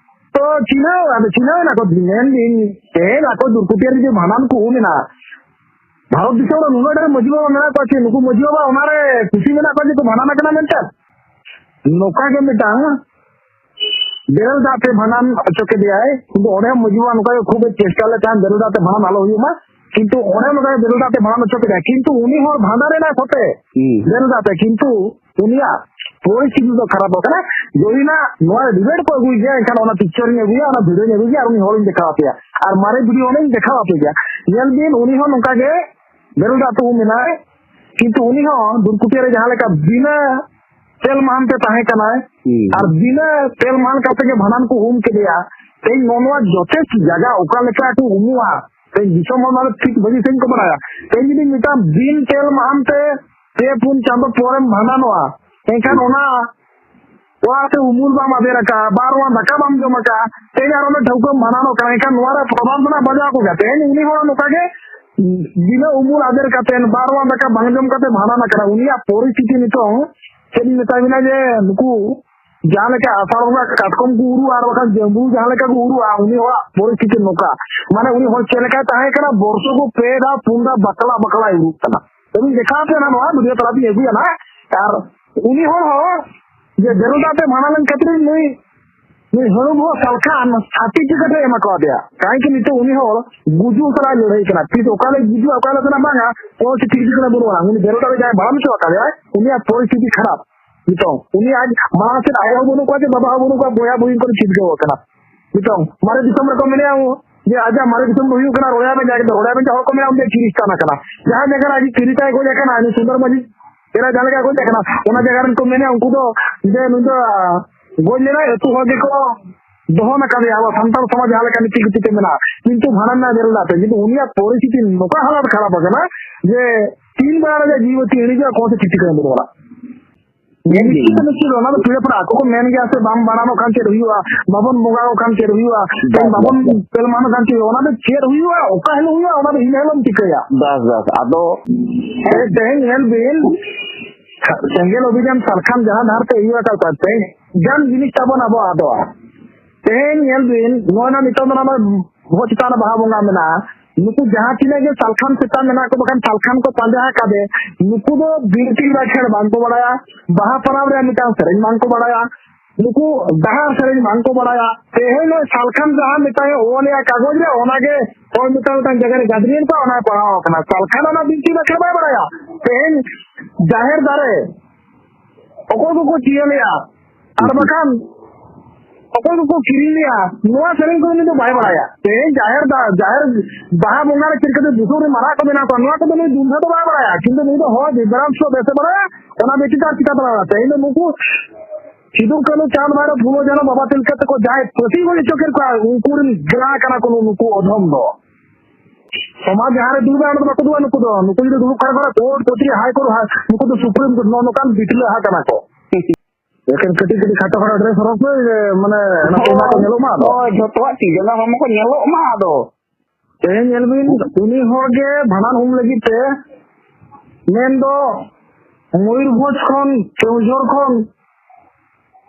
ᱛᱚ ᱪᱤᱱᱦᱟᱹᱣ, ᱟᱫᱚ ᱪᱤᱱᱦᱟᱹᱣ ᱮᱱᱟ ᱠᱚ, ᱢᱮᱱᱫᱟᱹᱧ ᱛᱮᱦᱮᱧ ᱟᱠᱚ ᱫᱩᱨᱠᱩᱴᱤᱭᱟᱹ ᱨᱮ ᱡᱩᱫᱤ ᱵᱷᱟᱸᱰᱟᱱ ᱠᱚ ᱩᱢ ᱮᱱᱟ, ᱵᱷᱟᱨᱚᱛ ᱫᱤᱥᱚᱢ ᱨᱮ ᱱᱩᱱᱟᱹᱜ ᱰᱷᱮᱨ ᱢᱟᱹᱡᱷᱤ ᱵᱟᱵᱟ ᱢᱮᱱᱟᱜ ᱠᱚᱣᱟ, ᱪᱮᱫ ᱱᱩᱠᱩ ᱢᱟᱹᱡᱷᱤ ᱵᱟᱵᱟ ᱚᱱᱟᱨᱮ ᱠᱩᱥᱤ ᱢᱮᱱᱟᱜ ᱠᱚᱣᱟ ᱡᱮ ᱠᱚ ᱵᱷᱟᱸᱰᱟᱱ ᱟᱠᱟᱱᱟ ᱢᱮᱱᱛᱮ? ᱱᱚᱝᱠᱟ ᱜᱮ ᱢᱤᱫᱴᱟᱝ ᱵᱮᱨᱮᱞ ᱫᱟᱜ ᱛᱮ ᱵᱷᱟᱸᱰᱟᱱ ᱦᱚᱪᱚ ᱠᱮᱫᱮᱭᱟᱭ, ᱠᱤᱱᱛᱩ ᱚᱸᱰᱮ ᱦᱚᱸ ᱢᱟᱹᱡᱷᱤ ᱵᱟᱵᱟ ᱱᱚᱝᱠᱟ ᱜᱮ ᱠᱷᱩᱵ ᱮ ᱪᱮᱥᱴᱟ ᱞᱮᱫ ᱛᱟᱦᱮᱸᱫ ᱵᱮᱨᱮᱞ ᱫᱟᱜ ᱛᱮ ᱵᱷᱟᱸᱰᱟᱱ ᱟᱞᱚ ᱦᱩᱭᱩᱜ ᱢᱟ, ᱠᱤᱱᱛᱩ ᱚᱸᱰᱮ ᱦᱚᱸ ᱱᱚᱝᱠᱟ ᱜᱮ ᱵᱮᱨᱮᱞ ᱫᱟᱜ ᱛᱮ ᱵᱷᱟᱸᱰᱟᱱ ᱦᱚᱪᱚ ᱠᱮᱫᱮᱭᱟᱭ, ᱠᱤᱱᱛᱩ ᱩᱱᱤ ᱦᱚᱲ ᱵᱷᱟᱸᱰᱟᱱ ᱮᱱᱟᱭ ᱥᱚᱛᱮ ᱦᱩᱸ᱾ ᱵᱮᱨᱮᱞ ᱫᱟᱜ ᱛᱮ, ᱠᱤᱱᱛᱩ ᱩᱱᱤᱭᱟᱜ ᱯᱚᱨᱤᱥᱛᱷᱤᱛᱤ ᱫᱚ ᱠᱷᱟᱨᱟᱯᱚᱜ ᱠᱟᱱᱟ᱾ ᱡᱚᱫᱤ ᱱᱟ ᱱᱚᱣᱟ ᱰᱤᱵᱮᱴ ᱠᱚ ᱟᱹᱜᱩᱭ ᱜᱮᱭᱟ, ᱮᱱᱠᱷᱟᱱ ᱚᱱᱟ ᱯᱤᱠᱪᱟᱨ ᱤᱧ ᱟᱹᱜᱩᱭᱟ, ᱚᱱᱟ ᱵᱷᱤᱰᱤᱭᱳᱧ ᱟᱹᱜᱩᱭᱟ ᱟᱨ ᱩᱱᱤ ᱦᱚᱲᱤᱧ ᱫᱮᱠᱷᱟᱣ ᱟᱯᱮᱭᱟ᱾ ᱟᱨ ᱢᱟᱨᱮ ᱵᱷᱤᱰᱤᱭᱳ ᱚᱸᱰᱮᱧ ᱫᱮᱠᱷᱟᱣ ᱟᱯᱮ ᱜᱮᱭᱟ᱾ ᱧᱮᱞ ᱵᱤᱱ, ᱩᱱᱤ ᱦᱚᱸ ᱱᱚᱝᱠᱟ ᱜᱮ ᱵᱮᱨᱮᱞ ᱫᱟᱜ ᱛᱮ ᱩᱢ ᱮᱱᱟᱭ, ᱠᱤᱱᱛᱩ ᱩᱱᱤ ᱦᱚᱸ ᱫᱩᱨᱠᱩᱴᱤᱭᱟᱹ ᱨᱮ ᱡᱟᱦᱟᱸ ᱞᱮᱠᱟ ᱵᱤᱱᱟᱹ ᱛᱮᱞ ᱢᱟᱦᱟᱱ ᱛᱮ ᱛᱟᱦᱮᱸ ᱠᱟᱱᱟᱭ, ᱦᱩᱸ᱾ ᱟᱨ ᱵᱤᱱᱟᱹ ᱛᱮᱞ ᱢᱟᱦᱟᱱ ᱠᱟᱛᱮ ᱜᱮ ᱵᱷᱟᱸᱰᱟᱱ ᱠᱚ ᱩᱢ ᱠᱮᱫᱮᱭᱟ᱾ ᱛᱮᱦᱮᱧ ᱱᱚᱣᱟ ᱡᱚᱛᱷᱮᱥᱴ ᱡᱟᱭᱜᱟ ᱚᱠᱟ ᱞᱮᱠᱟ ᱠᱚ ᱩᱢᱩᱜᱼᱟ, ᱛᱮᱦᱮᱧ ᱫᱤᱥᱚᱢ ᱦᱚᱲ ᱱᱚᱣᱟ ᱫᱚ ᱴᱷᱤᱠ ᱵᱷᱟᱹᱜᱤ ᱥᱟᱺᱦᱤᱡ ᱠᱚ ᱵᱟᱲᱟᱭᱟ᱾ ᱛᱮᱦᱮᱧ ᱡᱩᱫᱤ ᱢᱤᱫᱴᱟᱝ ᱵᱤᱱ ᱛᱮᱞ ᱢᱟᱦᱟᱱ ᱛᱮ ᱯᱮ ᱯᱩᱱ ᱪᱟᱸᱫᱚ ᱯᱚᱨᱮᱢ ᱵᱷᱟᱸᱰᱟᱱᱚᱜᱼᱟ, ᱮᱱᱠᱷᱟᱱ ᱚᱱᱟ ᱚᱲᱟᱜ ᱛᱮ ᱩᱢᱩᱞ ᱵᱟᱢ ᱟᱫᱮᱨ ᱟᱠᱟᱫᱼᱟ, ᱵᱟᱨ ᱚᱲᱟᱜ ᱫᱟᱠᱟ ᱵᱟᱢ ᱡᱚᱢ ᱟᱠᱟᱫᱼᱟ, ᱛᱮᱦᱮᱧ ᱟᱨ ᱚᱱᱟ ᱴᱷᱟᱹᱣᱠᱟᱹᱢ ᱵᱷᱟᱸᱰᱟᱱᱚᱜ ᱠᱟᱱᱟ, ᱮᱱᱠᱷᱟᱱ ᱱᱚᱣᱟ ᱨᱮ ᱯᱨᱚᱵᱷᱟᱵᱽ ᱫᱚ ᱱᱟᱜ ᱵᱟᱡᱟᱣ ᱠᱚᱜᱮᱭᱟ᱾ ᱛᱮᱦᱮᱧ ᱩᱱᱤ ᱦᱚᱲ ᱱᱚᱝᱠᱟ ᱜᱮ ᱵᱤᱱᱟᱹ ᱩᱢᱩᱞ ᱟᱫᱮᱨ ᱠᱟᱛᱮ ᱵᱟᱨ ᱚᱲᱟᱜ ᱫᱟᱠᱟ ᱵᱟᱝ ᱡᱚᱢ ᱠᱟᱛᱮ ᱵᱷᱟᱸᱰᱟᱱ ᱟᱠᱟᱱᱟ, ᱩᱱᱤᱭᱟᱜ ᱯᱚᱨᱤᱥᱛᱷᱤᱛᱤ ᱱᱤᱛᱚᱝ ᱪᱮᱫ ᱤᱧ ᱢᱮᱛᱟ ᱵᱤᱱᱟ ᱡᱮ ᱱᱩᱠᱩ ᱡᱟᱦᱟᱸ ᱞᱮᱠᱟ ᱟᱥᱟᱲ ᱵᱚᱸᱜᱟ ᱠᱟᱴᱠᱚᱢ ᱠᱚ ᱩᱨᱩᱜᱼᱟ ᱟᱨ ᱵᱟᱠᱷᱟᱱ ᱡᱟᱹᱢᱵᱩ ᱡᱟᱦᱟᱸ ᱞᱮᱠᱟ ᱠᱚ ᱩᱨᱩᱜᱼᱟ, ᱩᱱᱤ ᱦᱚᱲᱟᱜ ᱯᱚᱨᱤᱥᱛᱷᱤᱛᱤ ᱱᱚᱝᱠᱟ᱾ ᱢᱟᱱᱮ ᱩᱱᱤ ᱦᱚᱲ ᱪᱮᱫ ᱞᱮᱠᱟᱭ ᱛᱟᱦᱮᱸ ᱠᱟᱱᱟ, ᱵᱚᱨᱥᱚ ᱠᱚ ᱯᱮ ᱫᱷᱟᱣ ᱯᱩᱱ ᱫᱷᱟᱣ ᱵᱟᱠᱞᱟ ᱵᱟᱠᱞᱟᱭ ᱩᱨᱩᱜ ᱠᱟᱱᱟ᱾ ᱛᱚᱵᱮᱧ ᱫᱮᱠᱷᱟᱣ ᱟᱯᱮᱭᱟ ᱱᱟᱦᱟᱜ, ᱱᱚᱣᱟ ᱵᱷᱤᱰᱤᱭᱳ ᱛᱟᱞᱟᱛᱮᱧ ᱟᱹᱜᱩᱭᱟ ᱱᱟᱦᱟᱜ᱾ ᱟᱨ ᱩᱱᱤ ᱦᱚᱲ ᱦᱚᱸ ᱡᱮ ᱵᱮᱨᱮᱞ ᱫᱟᱜ ᱛᱮ ᱵᱷᱟᱸᱰᱟᱱ ᱞᱮᱱ ᱠᱷᱟᱹᱛᱤᱨ ᱱᱩᱭ, ᱱᱩᱭ ᱦᱟᱹᱲᱩ ᱵᱚᱦᱚᱜ ᱥᱟᱞᱠᱷᱟᱱ ᱥᱟᱨᱴᱤᱯᱷᱤᱠᱮᱴ ᱮ ᱮᱢᱟ ᱠᱟᱣᱫᱮᱭᱟ᱾ ᱠᱟᱨᱚᱱ ᱠᱤ ᱱᱤᱛᱚᱜ ᱩᱱᱤ ᱦᱚᱲ ᱜᱩᱡᱩᱜ ᱥᱟᱞᱟᱜ ᱞᱟᱹᱲᱦᱟᱹᱭ ᱠᱟᱱᱟ᱾ ᱛᱤᱥ ᱚᱠᱟ ᱨᱮ ᱜᱩᱡᱩᱜᱼᱟ, ᱚᱠᱟ ᱨᱮ ᱥᱮᱱᱟᱜ ᱵᱟᱝᱟ, ᱠᱳᱱᱳ ᱴᱷᱤᱠ ᱴᱷᱤᱠᱟᱹᱱᱟ ᱵᱟᱹᱱᱩᱜᱼᱟ᱾ ᱩᱱᱤ ᱵᱮᱨᱮᱞ ᱫᱟᱜ ᱛᱮ ᱡᱟᱦᱟᱸᱭ ᱵᱷᱟᱸᱰᱟᱱ ᱦᱚᱪᱚ ᱟᱠᱟᱫᱮᱭᱟ, ᱩᱱᱤᱭᱟᱜ ᱯᱚᱨᱤᱥᱛᱷᱤᱛᱤ ᱠᱷᱟᱨᱟᱯ᱾ ᱱᱤᱛᱚᱝ ᱩᱱᱤ ᱟᱡ ᱢᱟᱲᱟᱝ ᱥᱮᱫ ᱟᱭᱳ ᱦᱚᱸ ᱵᱟᱹᱱᱩᱜ ᱠᱚᱣᱟ, ᱡᱮ ᱵᱟᱵᱟ ᱦᱚᱸ ᱵᱟᱹᱱᱩᱜ ᱠᱚᱣᱟ, ᱵᱚᱭᱦᱟ ᱵᱚᱭᱦᱤᱱ ᱠᱚᱨᱮ ᱪᱷᱤᱴᱠᱟᱹᱣ ᱟᱠᱟᱱᱟ᱾ ᱱᱤᱛᱚᱝ ᱢᱟᱨᱮ ᱫᱤᱥᱚᱢ ᱨᱮᱠᱚ ᱢᱮᱱᱮᱜᱼᱟ ᱡᱮ ᱟᱡᱟᱜ ᱢᱟᱨᱮ ᱫᱤᱥᱚᱢ ᱫᱚ ᱦᱩᱭᱩᱜ ᱠᱟᱱᱟ ᱨᱚᱲᱭᱟ ᱵᱮᱸᱡᱟ, ᱮᱠᱫᱚᱢ ᱨᱚᱲᱭᱟ ᱵᱮᱸᱡᱟ ᱦᱚᱲ ᱠᱚ ᱢᱮᱱᱟ ᱩᱱᱤ ᱫᱚ ᱠᱷᱨᱤᱥᱴᱟᱱ ᱟᱠᱟᱱᱟ᱾ ᱡᱟᱦᱟᱸ ᱡᱟᱭᱜᱟ ᱨᱮ ᱟᱡ ᱠᱷᱨᱤᱥᱴᱟᱭ ᱜᱚᱡ ᱟᱠᱟᱱᱟ, ᱩᱱᱤ ᱥᱩᱱᱫᱚᱨ ᱢᱟᱹᱡᱷᱤ ᱮᱨᱟ ᱡᱟᱦᱟᱸ ᱞᱮᱠᱟ ᱜᱚᱡ ᱟᱠᱟᱱᱟ, ᱚᱱᱟ ᱡᱟᱭᱜᱟ ᱨᱮᱱ ᱠᱚ ᱢᱮᱱᱟ ᱩᱱᱠᱩ ᱫᱚ ᱡᱮ ᱱᱩᱭ ᱫᱚ ᱜᱚᱡ ᱞᱮᱱᱟᱭ, ᱟᱹᱛᱩ ᱦᱚᱲ ᱜᱮᱠᱚ ᱫᱚᱦᱚ ᱟᱠᱟᱫᱮᱭᱟ᱾ ᱟᱵᱚ ᱥᱟᱱᱛᱟᱲ ᱥᱚᱢᱟᱡᱽ ᱡᱟᱦᱟᱸ ᱞᱮᱠᱟ ᱱᱤᱛᱤ ᱜᱤᱛᱤ ᱛᱮ ᱢᱮᱱᱟᱜᱼᱟ, ᱠᱤᱱᱛᱩ ᱵᱷᱟᱸᱰᱟᱱ ᱨᱮᱱᱟᱜ ᱵᱮᱨᱮᱞ ᱫᱟᱜ ᱛᱮ, ᱠᱤᱱᱛᱩ ᱩᱱᱤᱭᱟᱜ ᱯᱚᱨᱤᱥᱛᱷᱤᱛᱤ ᱱᱚᱝᱠᱟ ᱦᱟᱞᱟᱛ ᱠᱷᱟᱨᱟᱯ ᱟᱠᱟᱱᱟ ᱡᱮ ᱛᱤᱱ ᱵᱮᱲᱟ ᱨᱮ ᱡᱤᱣᱤ ᱵᱟᱹᱛᱤ ᱤᱬᱤᱡᱚᱜᱼᱟ, ᱠᱳᱱᱳ ᱴᱷᱤᱠ ᱴᱷᱤᱠᱟᱹᱱᱟ ᱵᱟᱹᱱᱩᱜᱼᱟ᱾ ᱧᱮᱞ ᱵᱤᱱ᱾ ᱱᱤᱥᱪᱤᱛ ᱱᱤᱥᱪᱤᱛ ᱚᱱᱟ ᱫᱚ ᱯᱤᱲᱟᱹ ᱯᱟᱲᱟ ᱟᱠᱚ ᱠᱚ ᱢᱮᱱ ᱜᱮᱭᱟ ᱥᱮ, "ᱵᱟᱢ ᱵᱷᱟᱸᱰᱟᱱᱚᱜ ᱠᱷᱟᱱ ᱪᱮᱫ ᱦᱩᱭᱩᱜᱼᱟ, ᱵᱟᱵᱚᱱ ᱵᱚᱸᱜᱟ ᱟᱠᱚ ᱠᱷᱟᱱ ᱪᱮᱫ ᱦᱩᱭᱩᱜᱼᱟ, ᱵᱟᱥ, ᱵᱟᱵᱚᱱ ᱵᱟᱥ, ᱵᱟᱥ᱾ ᱯᱮᱞᱢᱟᱱᱚᱜ ᱠᱷᱟᱱ ᱪᱮᱫ ᱦᱩᱭᱩᱜᱼᱟ?" ᱚᱱᱟ ᱫᱚ ᱪᱮᱫ ᱦᱩᱭᱩᱜᱼᱟ, ᱚᱱᱟ ᱫᱚ ᱤᱱᱟᱹ ᱦᱤᱞᱳᱜ ᱮᱢ ᱴᱷᱤᱠᱟᱹᱭᱟ᱾ ᱵᱟᱥ, ᱵᱟᱥ᱾ ᱟᱫᱚ ᱛᱮᱦᱮᱧ, ᱛᱮᱦᱮᱧ ᱧᱮᱞ ᱵᱤᱱ, ᱥᱮᱸᱜᱮᱞ ᱚᱵᱷᱤᱡᱟᱱ ᱥᱟᱞᱠᱷᱟᱱ ᱡᱟᱦᱟᱸ ᱰᱟᱦᱟᱨ ᱛᱮ ᱤᱭᱟᱹ ᱟᱠᱟᱫ ᱠᱚᱣᱟ, ᱛᱮᱦᱮᱧ ᱜᱟᱱ ᱡᱤᱱᱤᱥ ᱛᱟᱵᱚᱱ ᱟᱵᱚ ᱟᱫᱚᱜᱼᱟ᱾ ᱛᱮᱦᱮᱧ ᱧᱮᱞ ᱵᱤᱱ, ᱱᱚᱜᱼᱚᱭ ᱱᱟ ᱱᱤᱛᱚᱜ ᱫᱚ ᱱᱟ ᱵᱚᱦᱚᱜ ᱪᱮᱛᱟᱱ ᱨᱮ ᱵᱟᱦᱟ ᱵᱚᱸᱜᱟ ᱢᱮᱱᱟᱜᱼᱟ᱾ ᱱᱩᱠᱩ ᱡᱟᱦᱟᱸ ᱛᱤᱱᱟᱹᱜ ᱜᱮ ᱥᱟᱞᱠᱷᱟᱱ ᱥᱮᱛᱟ ᱢᱮᱱᱟᱜ ᱠᱚ, ᱵᱟᱠᱷᱟᱱ ᱥᱟᱞᱠᱷᱟᱱ ᱠᱚ ᱯᱟᱸᱡᱟ ᱟᱠᱟᱫᱮ, ᱱᱩᱠᱩ ᱫᱚ ᱵᱤᱱᱛᱤ ᱵᱟᱠᱷᱮᱲ ᱵᱟᱝ ᱠᱚ ᱵᱟᱲᱟᱭᱟ, ᱵᱟᱦᱟ ᱯᱚᱨᱚᱵᱽ ᱨᱮᱭᱟᱜ ᱢᱤᱫᱴᱟᱝ ᱥᱮᱨᱮᱧ ᱵᱟᱝ ᱠᱚ ᱵᱟᱲᱟᱭᱟ, ᱱᱩᱠᱩ ᱰᱟᱦᱟᱨ ᱥᱮᱨᱮᱧ ᱵᱟᱝ ᱠᱚ ᱵᱟᱲᱟᱭᱟ᱾ ᱛᱮᱦᱮᱧ ᱱᱚᱜᱼᱚᱭ ᱥᱟᱞᱠᱷᱟᱱ ᱡᱟᱦᱟᱸ ᱢᱤᱫᱴᱟᱝ ᱮ ᱚᱞᱮᱜᱼᱟ ᱠᱟᱜᱚᱡᱽ ᱨᱮ, ᱚᱱᱟᱜᱮ ᱦᱚᱲ ᱢᱤᱫᱴᱟᱝ ᱢᱤᱫᱴᱟᱝ ᱡᱟᱭᱜᱟ ᱨᱮ ᱜᱟᱫᱨᱤᱭᱮᱱ ᱠᱚᱣᱟ, ᱚᱱᱟᱭ ᱯᱟᱲᱦᱟᱣ ᱟᱠᱟᱱᱟ᱾ ᱥᱟᱞᱠᱷᱟᱱ ᱚᱱᱟ ᱵᱤᱱᱛᱤ ᱵᱟᱠᱷᱮᱲ ᱵᱟᱭ ᱵᱟᱲᱟᱭᱟ᱾ ᱛᱮᱦᱮᱧ ᱡᱟᱦᱮᱨ ᱫᱟᱨᱮ ᱚᱠᱚᱭ ᱠᱚᱠᱚ ᱪᱤᱭᱟᱹᱞᱮᱜᱼᱟ, ᱟᱨ ᱵᱟᱠᱷᱟᱱ ᱚᱠᱚᱭ ᱠᱚᱠᱚ ᱠᱤᱨᱤᱧ ᱞᱮᱜᱼᱟ, ᱱᱚᱣᱟ ᱥᱮᱨᱮᱧ ᱠᱚᱫᱚ ᱱᱩᱭ ᱫᱚ ᱵᱟᱭ ᱵᱟᱲᱟᱭᱟ᱾ ᱛᱮᱦᱮᱧ ᱡᱟᱦᱮᱨ ᱫᱟ-, ᱡᱟᱦᱮᱨ ᱵᱟᱦᱟ ᱵᱚᱸᱜᱟ ᱨᱮ ᱪᱮᱫ ᱞᱮᱠᱟᱛᱮ ᱵᱩᱥᱩᱵ ᱨᱮ ᱢᱟᱨᱟᱜ ᱠᱚ ᱵᱮᱱᱟᱣ ᱠᱚᱣᱟ, ᱱᱚᱣᱟ ᱠᱚᱫᱚ ᱱᱩᱭ ᱫᱩᱢᱫᱷᱟ ᱫᱚ ᱵᱟᱭ ᱵᱟᱲᱟᱭᱟ, ᱠᱤᱱᱛᱩ ᱱᱩᱭ ᱫᱚ ᱦᱚᱲ ᱵᱮᱥ ᱵᱟᱲᱟᱭᱟ, ᱚᱱᱟ ᱵᱮᱛᱤᱛ ᱟᱨ ᱪᱤᱠᱟᱹ ᱫᱟᱲᱮᱭᱟᱜᱼᱟ? ᱛᱮᱦᱮᱧ ᱫᱚ ᱱᱩᱠᱩ ᱥᱤᱫᱩ ᱠᱟᱹᱱᱦᱩ, ᱪᱟᱸᱫᱽ ᱵᱷᱟᱭᱨᱚ, ᱯᱷᱩᱞᱳ ᱡᱷᱟᱱᱳ, ᱵᱟᱵᱟ ᱛᱤᱞᱠᱟᱹ ᱛᱟᱠᱚ ᱡᱟᱦᱟᱸᱭ ᱯᱟᱹᱥᱤ ᱜᱚᱡ ᱦᱚᱪᱚ ᱠᱮᱫ ᱠᱚᱣᱟ, ᱩᱱᱠᱩ ᱨᱮᱱ ᱜᱮᱲᱟ ᱠᱟᱱᱟ ᱠᱚ ᱱᱩᱠᱩ ᱚᱫᱷᱚᱢ ᱫᱚ᱾ ᱥᱚᱢᱟᱡᱽ ᱡᱟᱦᱟᱸ ᱨᱮ ᱫᱩᱲᱩᱵᱟ, ᱚᱸᱰᱮ ᱫᱚ ᱵᱟᱠᱚ ᱫᱩᱲᱩᱵᱟ ᱱᱩᱠᱩ ᱫᱚ᱾ ᱱᱩᱠᱩ ᱡᱩᱫᱤ ᱫᱩᱲᱩᱵ ᱠᱷᱟᱱ ᱠᱚ ᱠᱳᱨᱴ, ᱠᱚᱪᱟᱹᱨᱤ, ᱦᱟᱭ ᱠᱳᱨᱴ, ᱦᱟᱭ, ᱱᱩᱠᱩ ᱫᱚ ᱥᱩᱯᱨᱤᱢ ᱠᱳᱨᱴ, ᱱᱚᱜᱼᱚ ᱱᱚᱝᱠᱟᱱ ᱵᱤᱴᱞᱟᱹ ᱦᱟ ᱠᱟᱱᱟ ᱠᱚ᱾ ᱮᱠᱷᱮᱱ ᱠᱟᱹᱴᱤᱡ ᱠᱟᱹᱴᱤᱡ ᱠᱷᱟᱴᱚ ᱠᱷᱟᱴᱚ ᱰᱨᱮᱥ ᱦᱚᱨᱚᱜ ᱯᱮ, ᱢᱟᱱᱮ, ᱚᱱᱟ ᱠᱚ ᱵᱟᱠᱚ ᱧᱮᱞᱚᱜ ᱢᱟ ᱟᱫᱚ᱾ ᱦᱳᱭ, ᱡᱷᱚᱛᱚᱣᱟᱜ ᱛᱤ ᱡᱟᱸᱜᱟ ᱦᱚᱲᱢᱚ ᱠᱚ ᱧᱮᱞᱚᱜ ᱢᱟ ᱟᱫᱚ᱾ ᱛᱮᱦᱮᱧ ᱧᱮᱞ ᱵᱤᱱ, ᱩᱱᱤ ᱦᱚᱲ ᱜᱮ ᱵᱷᱟᱸᱰᱟᱱ ᱦᱩᱢ ᱞᱟᱹᱜᱤᱫ ᱛᱮ ᱢᱮᱱᱫᱚ ᱢᱚᱭᱩᱨᱵᱷᱚᱸᱡᱽ ᱠᱷᱚᱱ, ᱠᱮᱣᱡᱷᱚᱨ ᱠᱷᱚᱱ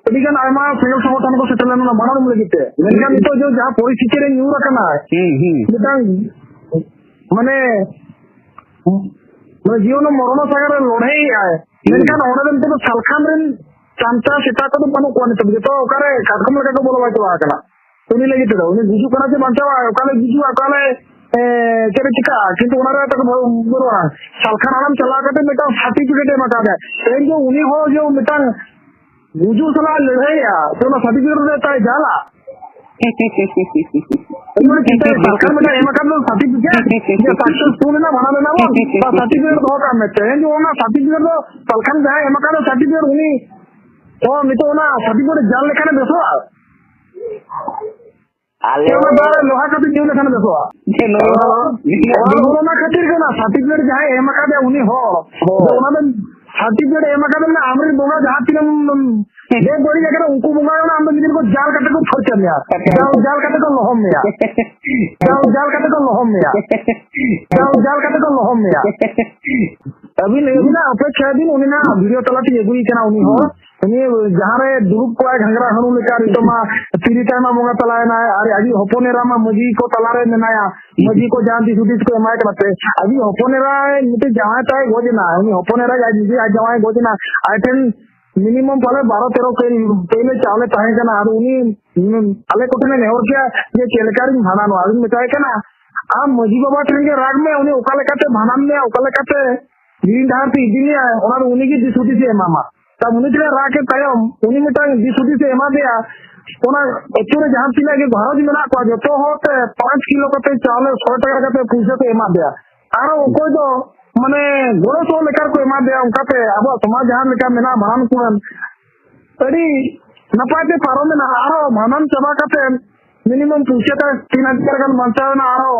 ᱟᱹᱰᱤ ᱜᱟᱱ ᱟᱭᱢᱟ ᱥᱮᱸᱜᱮᱞ ᱥᱚᱝᱜᱚᱴᱷᱚᱱ ᱠᱚ ᱥᱮᱴᱮᱨ ᱞᱮᱱᱟ ᱚᱱᱟ ᱵᱷᱟᱸᱰᱟᱱ ᱦᱩᱢ ᱞᱟᱹᱜᱤᱫ ᱛᱮ᱾ ᱢᱮᱱᱠᱷᱟᱱ ᱱᱤᱛᱚᱜ ᱡᱮ ᱡᱟᱦᱟᱸ ᱯᱚᱨᱤᱥᱛᱷᱤᱛᱤ ᱨᱮ ᱧᱩᱨ ᱟᱠᱟᱱᱟᱭ, ᱦᱩᱸ, ᱦᱩᱸ᱾ ᱢᱤᱫᱴᱟᱝ, ᱢᱟᱱᱮ, ᱢᱟᱱᱮ ᱡᱤᱭᱚᱱ ᱢᱚᱨᱚᱱ ᱥᱟᱜᱟᱨ ᱨᱮ ᱞᱚᱲᱦᱟᱭᱮᱜᱼᱟᱭ᱾ ᱦᱩᱸ᱾ ᱢᱮᱱᱠᱷᱟᱱ ᱚᱸᱰᱮ ᱫᱚ ᱱᱤᱛᱚᱜ ᱫᱚ ᱥᱟᱞᱠᱷᱟᱱ ᱨᱮᱱ ᱪᱟᱢᱪᱟ ᱥᱮᱛᱟ ᱠᱚᱫᱚ ᱵᱟᱹᱱᱩᱜ ᱠᱚᱣᱟ ᱱᱤᱛᱚᱜ᱾ ᱡᱚᱛᱚ ᱚᱠᱟᱨᱮ ᱠᱟᱴᱠᱚᱢ ᱞᱮᱠᱟ ᱠᱚ ᱵᱚᱞᱚ ᱵᱟᱭ ᱪᱟᱵᱟ ᱟᱠᱟᱱᱟ᱾ ᱩᱱᱤ ᱞᱟᱹᱜᱤᱫ ᱛᱮᱫᱚ, ᱩᱱᱤ ᱜᱩᱡᱩᱜ ᱠᱟᱱᱟ ᱥᱮ ᱵᱟᱧᱪᱟᱣ, ᱚᱠᱟ ᱞᱮ ᱜᱩᱡᱩᱜᱼᱟ, ᱚᱠᱟ ᱞᱮ, ᱮ, ᱪᱮᱫ ᱮ ᱪᱤᱠᱟᱹᱜᱼᱟ, ᱠᱤᱱᱛᱩ ᱚᱱᱟ ᱨᱮ ᱮᱴᱟᱜ ᱵᱟᱹᱱᱩᱜᱼᱟ᱾ ᱥᱟᱞᱠᱷᱟᱱ ᱦᱟᱲᱟᱢ ᱪᱟᱞᱟᱣ ᱠᱟᱛᱮ ᱢᱤᱫᱴᱟᱝ certificate ᱮ ᱮᱢ ᱟᱠᱟᱫᱟ᱾ ᱛᱮᱦᱮᱧ ᱡᱮ ᱩᱱᱤ ᱦᱚᱸ ᱡᱮ ᱢᱤᱫᱴᱟᱝ ᱜᱩᱡᱩᱜ ᱥᱟᱞᱟᱜ ᱞᱟᱹᱲᱦᱟᱹᱭᱮᱜᱼᱟ, ᱥᱮ ᱚᱱᱟ certificate ᱨᱮ ᱛᱟᱭ ᱡᱟᱞᱟ? ᱮᱠᱵᱟᱨᱮ ᱪᱤᱱᱛᱟᱹᱭ, ᱥᱟᱞᱠᱷᱟᱱ ᱢᱤᱫᱴᱟᱝ ᱮᱢ ᱟᱠᱟᱫ ᱫᱚ certificate, ᱡᱮ successful ᱮᱱᱟ, ᱵᱷᱟᱲᱟ ᱞᱮᱱᱟ ᱵᱚᱱ, ᱚᱱᱟ certificate ᱫᱚᱦᱚ ᱠᱟᱜ ᱢᱮ᱾ ᱛᱮᱦᱮᱧ ᱡᱮ ᱚᱱᱟ certificate ᱫᱚ ᱥᱟᱞᱠᱷᱟᱱ ᱡᱟᱦᱟᱸᱭ ᱮᱢ ᱟᱠᱟᱫ ᱫᱚ certificate, ᱩᱱᱤ ᱦᱚᱸ ᱱᱤᱛᱚᱜ ᱚᱱᱟ certificate ᱡᱟᱞ ᱞᱮᱠᱷᱟᱱᱮ ᱵᱮᱥᱚᱜᱼᱟ? ᱟᱞᱮ ᱥᱮ ᱚᱱᱟ ᱫᱟᱜ ᱨᱮ ᱞᱚᱦᱟ ᱠᱟᱛᱮ ᱧᱩ ᱞᱮᱠᱷᱟᱱ ᱵᱮᱥᱚᱜᱼᱟ? ᱡᱮ ᱱᱚᱣᱟ ᱚᱱᱟ, ᱱᱤᱱᱟᱹᱜ ᱚᱱᱟ, ᱫᱤᱱ ᱚᱱᱟ ᱠᱷᱟᱹᱛᱤᱨ ᱜᱮ ᱚᱱᱟ certificate ᱡᱟᱦᱟᱸᱭ ᱮᱢ ᱟᱠᱟᱫᱮᱭᱟ ᱩᱱᱤ ᱦᱚᱲ᱾ ᱦᱳᱭ᱾ ᱟᱫᱚ ᱚᱱᱟ ᱫᱚ certificate ᱮᱢ ᱟᱠᱟᱫᱮ ᱢᱟᱱᱮ ᱟᱢᱨᱮᱱ ᱵᱚᱸᱜᱟ ᱡᱟᱦᱟᱸ ᱛᱤᱱᱟᱹᱜ ᱮᱢ ᱵᱮᱵᱟᱹᱲᱤᱡ ᱟᱠᱟᱱᱟ ᱩᱱᱠᱩ ᱵᱚᱸᱜᱟ ᱚᱱᱟ ᱟᱢ ᱫᱚ ᱢᱤᱫ ᱫᱤᱱ ᱠᱚ ᱡᱟᱞ ᱠᱟᱛᱮ ᱠᱚ ᱯᱷᱟᱨᱪᱟ ᱢᱮᱭᱟ᱾ ᱡᱟᱞ, ᱡᱟᱞ ᱠᱟᱛᱮ ᱠᱚ ᱞᱚᱦᱚᱢ ᱢᱮᱭᱟ᱾ ᱡᱟᱞ, ᱡᱟᱞ ᱠᱟᱛᱮ ᱠᱚ ᱞᱚᱦᱚᱢ ᱢᱮᱭᱟ᱾ ᱡᱟᱞ, ᱡᱟᱞ ᱠᱟᱛᱮ ᱠᱚ ᱞᱚᱦᱚᱢ ᱢᱮᱭᱟ᱾ ᱟᱹᱵᱤᱱ, ᱟᱹᱵᱤᱱᱟᱜ ᱚᱯᱮᱠᱷᱟ ᱵᱤᱱ, ᱩᱱᱤ ᱱᱟᱜ video ᱛᱟᱞᱟᱛᱮᱧ ᱟᱹᱜᱩᱭᱮ ᱠᱟᱱᱟ ᱩᱱᱤ ᱦᱚᱲ᱾ ᱩᱱᱤ ᱡᱟᱦᱟᱸ ᱨᱮ ᱫᱩᱲᱩᱵ ᱠᱚᱜᱼᱟᱭ ᱜᱷᱟᱸᱜᱽᱨᱟ ᱦᱟᱹᱬᱩ ᱞᱮᱠᱟ, ᱱᱤᱛᱚᱜ ᱢᱟ ᱛᱤᱨᱤ ᱛᱟᱭ ᱢᱟ ᱵᱚᱸᱜᱟ ᱛᱟᱞᱟᱭᱮᱱᱟᱭ, ᱟᱨ ᱟᱡᱤᱡ ᱦᱚᱯᱚᱱ ᱮᱨᱟ ᱢᱟ ᱢᱟᱹᱡᱷᱤ ᱠᱚ ᱛᱟᱞᱟᱨᱮ ᱢᱮᱱᱟᱭᱟ᱾ ᱢᱟᱹᱡᱷᱤ ᱠᱚ ᱡᱟᱦᱟᱸ ᱫᱤᱥ ᱦᱩᱫᱤᱥ ᱠᱚ ᱮᱢᱟᱭ ᱠᱟᱱᱟ ᱥᱮ, ᱟᱡᱤᱡ ᱦᱚᱯᱚᱱ ᱮᱨᱟ ᱢᱤᱫᱴᱮᱡ ᱡᱟᱶᱟᱭ ᱛᱟᱭ ᱜᱚᱡ ᱮᱱᱟ, ᱩᱱᱤ ᱦᱚᱯᱚᱱ ᱮᱨᱟ ᱟᱡ ᱱᱤᱡᱮ ᱟᱡ ᱡᱟᱶᱟᱭ ᱜᱚᱡ ᱮᱱᱟ, ᱟᱡ ᱴᱷᱮᱱ ᱢᱤᱱᱤᱢᱟᱢ ᱯᱟᱞᱮ ᱵᱟᱨᱚ ᱛᱮᱨᱚ ᱠᱮᱞ ᱯᱟᱹᱭᱞᱟᱹ ᱪᱟᱣᱞᱮ ᱛᱟᱦᱮᱸ ᱠᱟᱱᱟ᱾ ᱟᱫᱚ ᱩᱱᱤ, ᱩᱱᱤ ᱟᱞᱮ ᱠᱚᱴᱷᱮᱱᱮ ᱱᱮᱦᱚᱨ ᱠᱮᱭᱟ ᱡᱮ ᱪᱮᱫ ᱞᱮᱠᱟ ᱨᱤᱧ ᱵᱷᱟᱸᱰᱟᱱᱚᱜᱼᱟ᱾ ᱟᱫᱚᱧ ᱢᱮᱛᱟᱭ ᱠᱟᱱᱟ, ᱟᱢ ᱢᱟᱹᱡᱷᱤ ᱵᱟᱵᱟ ᱴᱷᱮᱱ ᱜᱮ ᱨᱟᱜᱽ ᱢᱮ, ᱩᱱᱤ ᱚᱠᱟ ᱞᱮᱠᱟᱛᱮ ᱵᱷᱟᱸᱰᱟᱱ ᱢᱮᱭᱟ, ᱚᱠᱟ ᱞᱮᱠᱟᱛᱮ ᱫᱤᱱ ᱰᱟᱦᱟᱨ ᱛᱮ ᱤᱫᱤ ᱢᱮᱭᱟ, ᱚᱱᱟ ᱫᱚ ᱩᱱᱤ ᱜᱮ ᱫᱤᱥ ᱦᱩᱫᱤᱥ ᱮ ᱮᱢᱟᱢᱟ᱾ ᱛᱟ ᱩᱱᱤ ᱴᱷᱮᱱ ᱨᱟᱜᱽ ᱠᱮᱫ ᱛᱟᱭᱚᱢ, ᱩᱱᱤ ᱢᱤᱫᱴᱟᱝ ᱫᱤᱥ ᱦᱩᱫᱤᱥ ᱮ ᱮᱢᱟ ᱫᱮᱭᱟ᱾ ᱚᱱᱟ ᱟᱹᱛᱩ ᱨᱮ ᱡᱟᱦᱟᱸ ᱛᱤᱱᱟᱹᱜ ᱜᱮ ᱜᱷᱟᱨᱚᱸᱡᱽ ᱢᱮᱱᱟᱜ ᱠᱚᱣᱟ, ᱡᱚᱛᱚ ᱦᱚᱲ ᱛᱮ ᱯᱟᱸᱪ ᱠᱤᱞᱳ ᱠᱟᱛᱮ ᱪᱟᱣᱞᱮ, ᱥᱚᱭ ᱴᱟᱠᱟ ᱠᱟᱛᱮ ᱯᱩᱭᱥᱟᱹ ᱠᱚ ᱮᱢᱟ ᱫᱮᱭᱟ᱾ ᱟᱨᱚ ᱚᱠᱚᱭ ᱫᱚ ᱢᱟᱱᱮ ᱜᱚᱲᱚ ᱥᱚᱦᱚ ᱞᱮᱠᱟ ᱠᱚ ᱮᱢᱟ ᱫᱮᱭᱟ᱾ ᱚᱱᱠᱟᱛᱮ ᱟᱵᱚᱣᱟᱜ ᱥᱚᱢᱟᱡᱽ ᱡᱟᱦᱟᱸ ᱞᱮᱠᱟ ᱢᱮᱱᱟᱜᱼᱟ, ᱵᱷᱟᱸᱰᱟᱱ ᱠᱩᱲᱟᱹᱱ ᱟᱹᱰᱤ ᱱᱟᱯᱟᱭ ᱛᱮ ᱯᱟᱨᱚᱢᱮᱱᱟ᱾ ᱟᱨᱚ ᱵᱷᱟᱸᱰᱟᱱ ᱪᱟᱵᱟ ᱠᱟᱛᱮ ᱢᱤᱱᱤᱢᱟᱢ ᱯᱩᱭᱥᱟᱹ ᱛᱟᱭ ᱛᱤᱱ ᱦᱟᱡᱟᱨ ᱜᱟᱱ ᱵᱟᱧᱪᱟᱣ ᱮᱱᱟ, ᱟᱨᱚ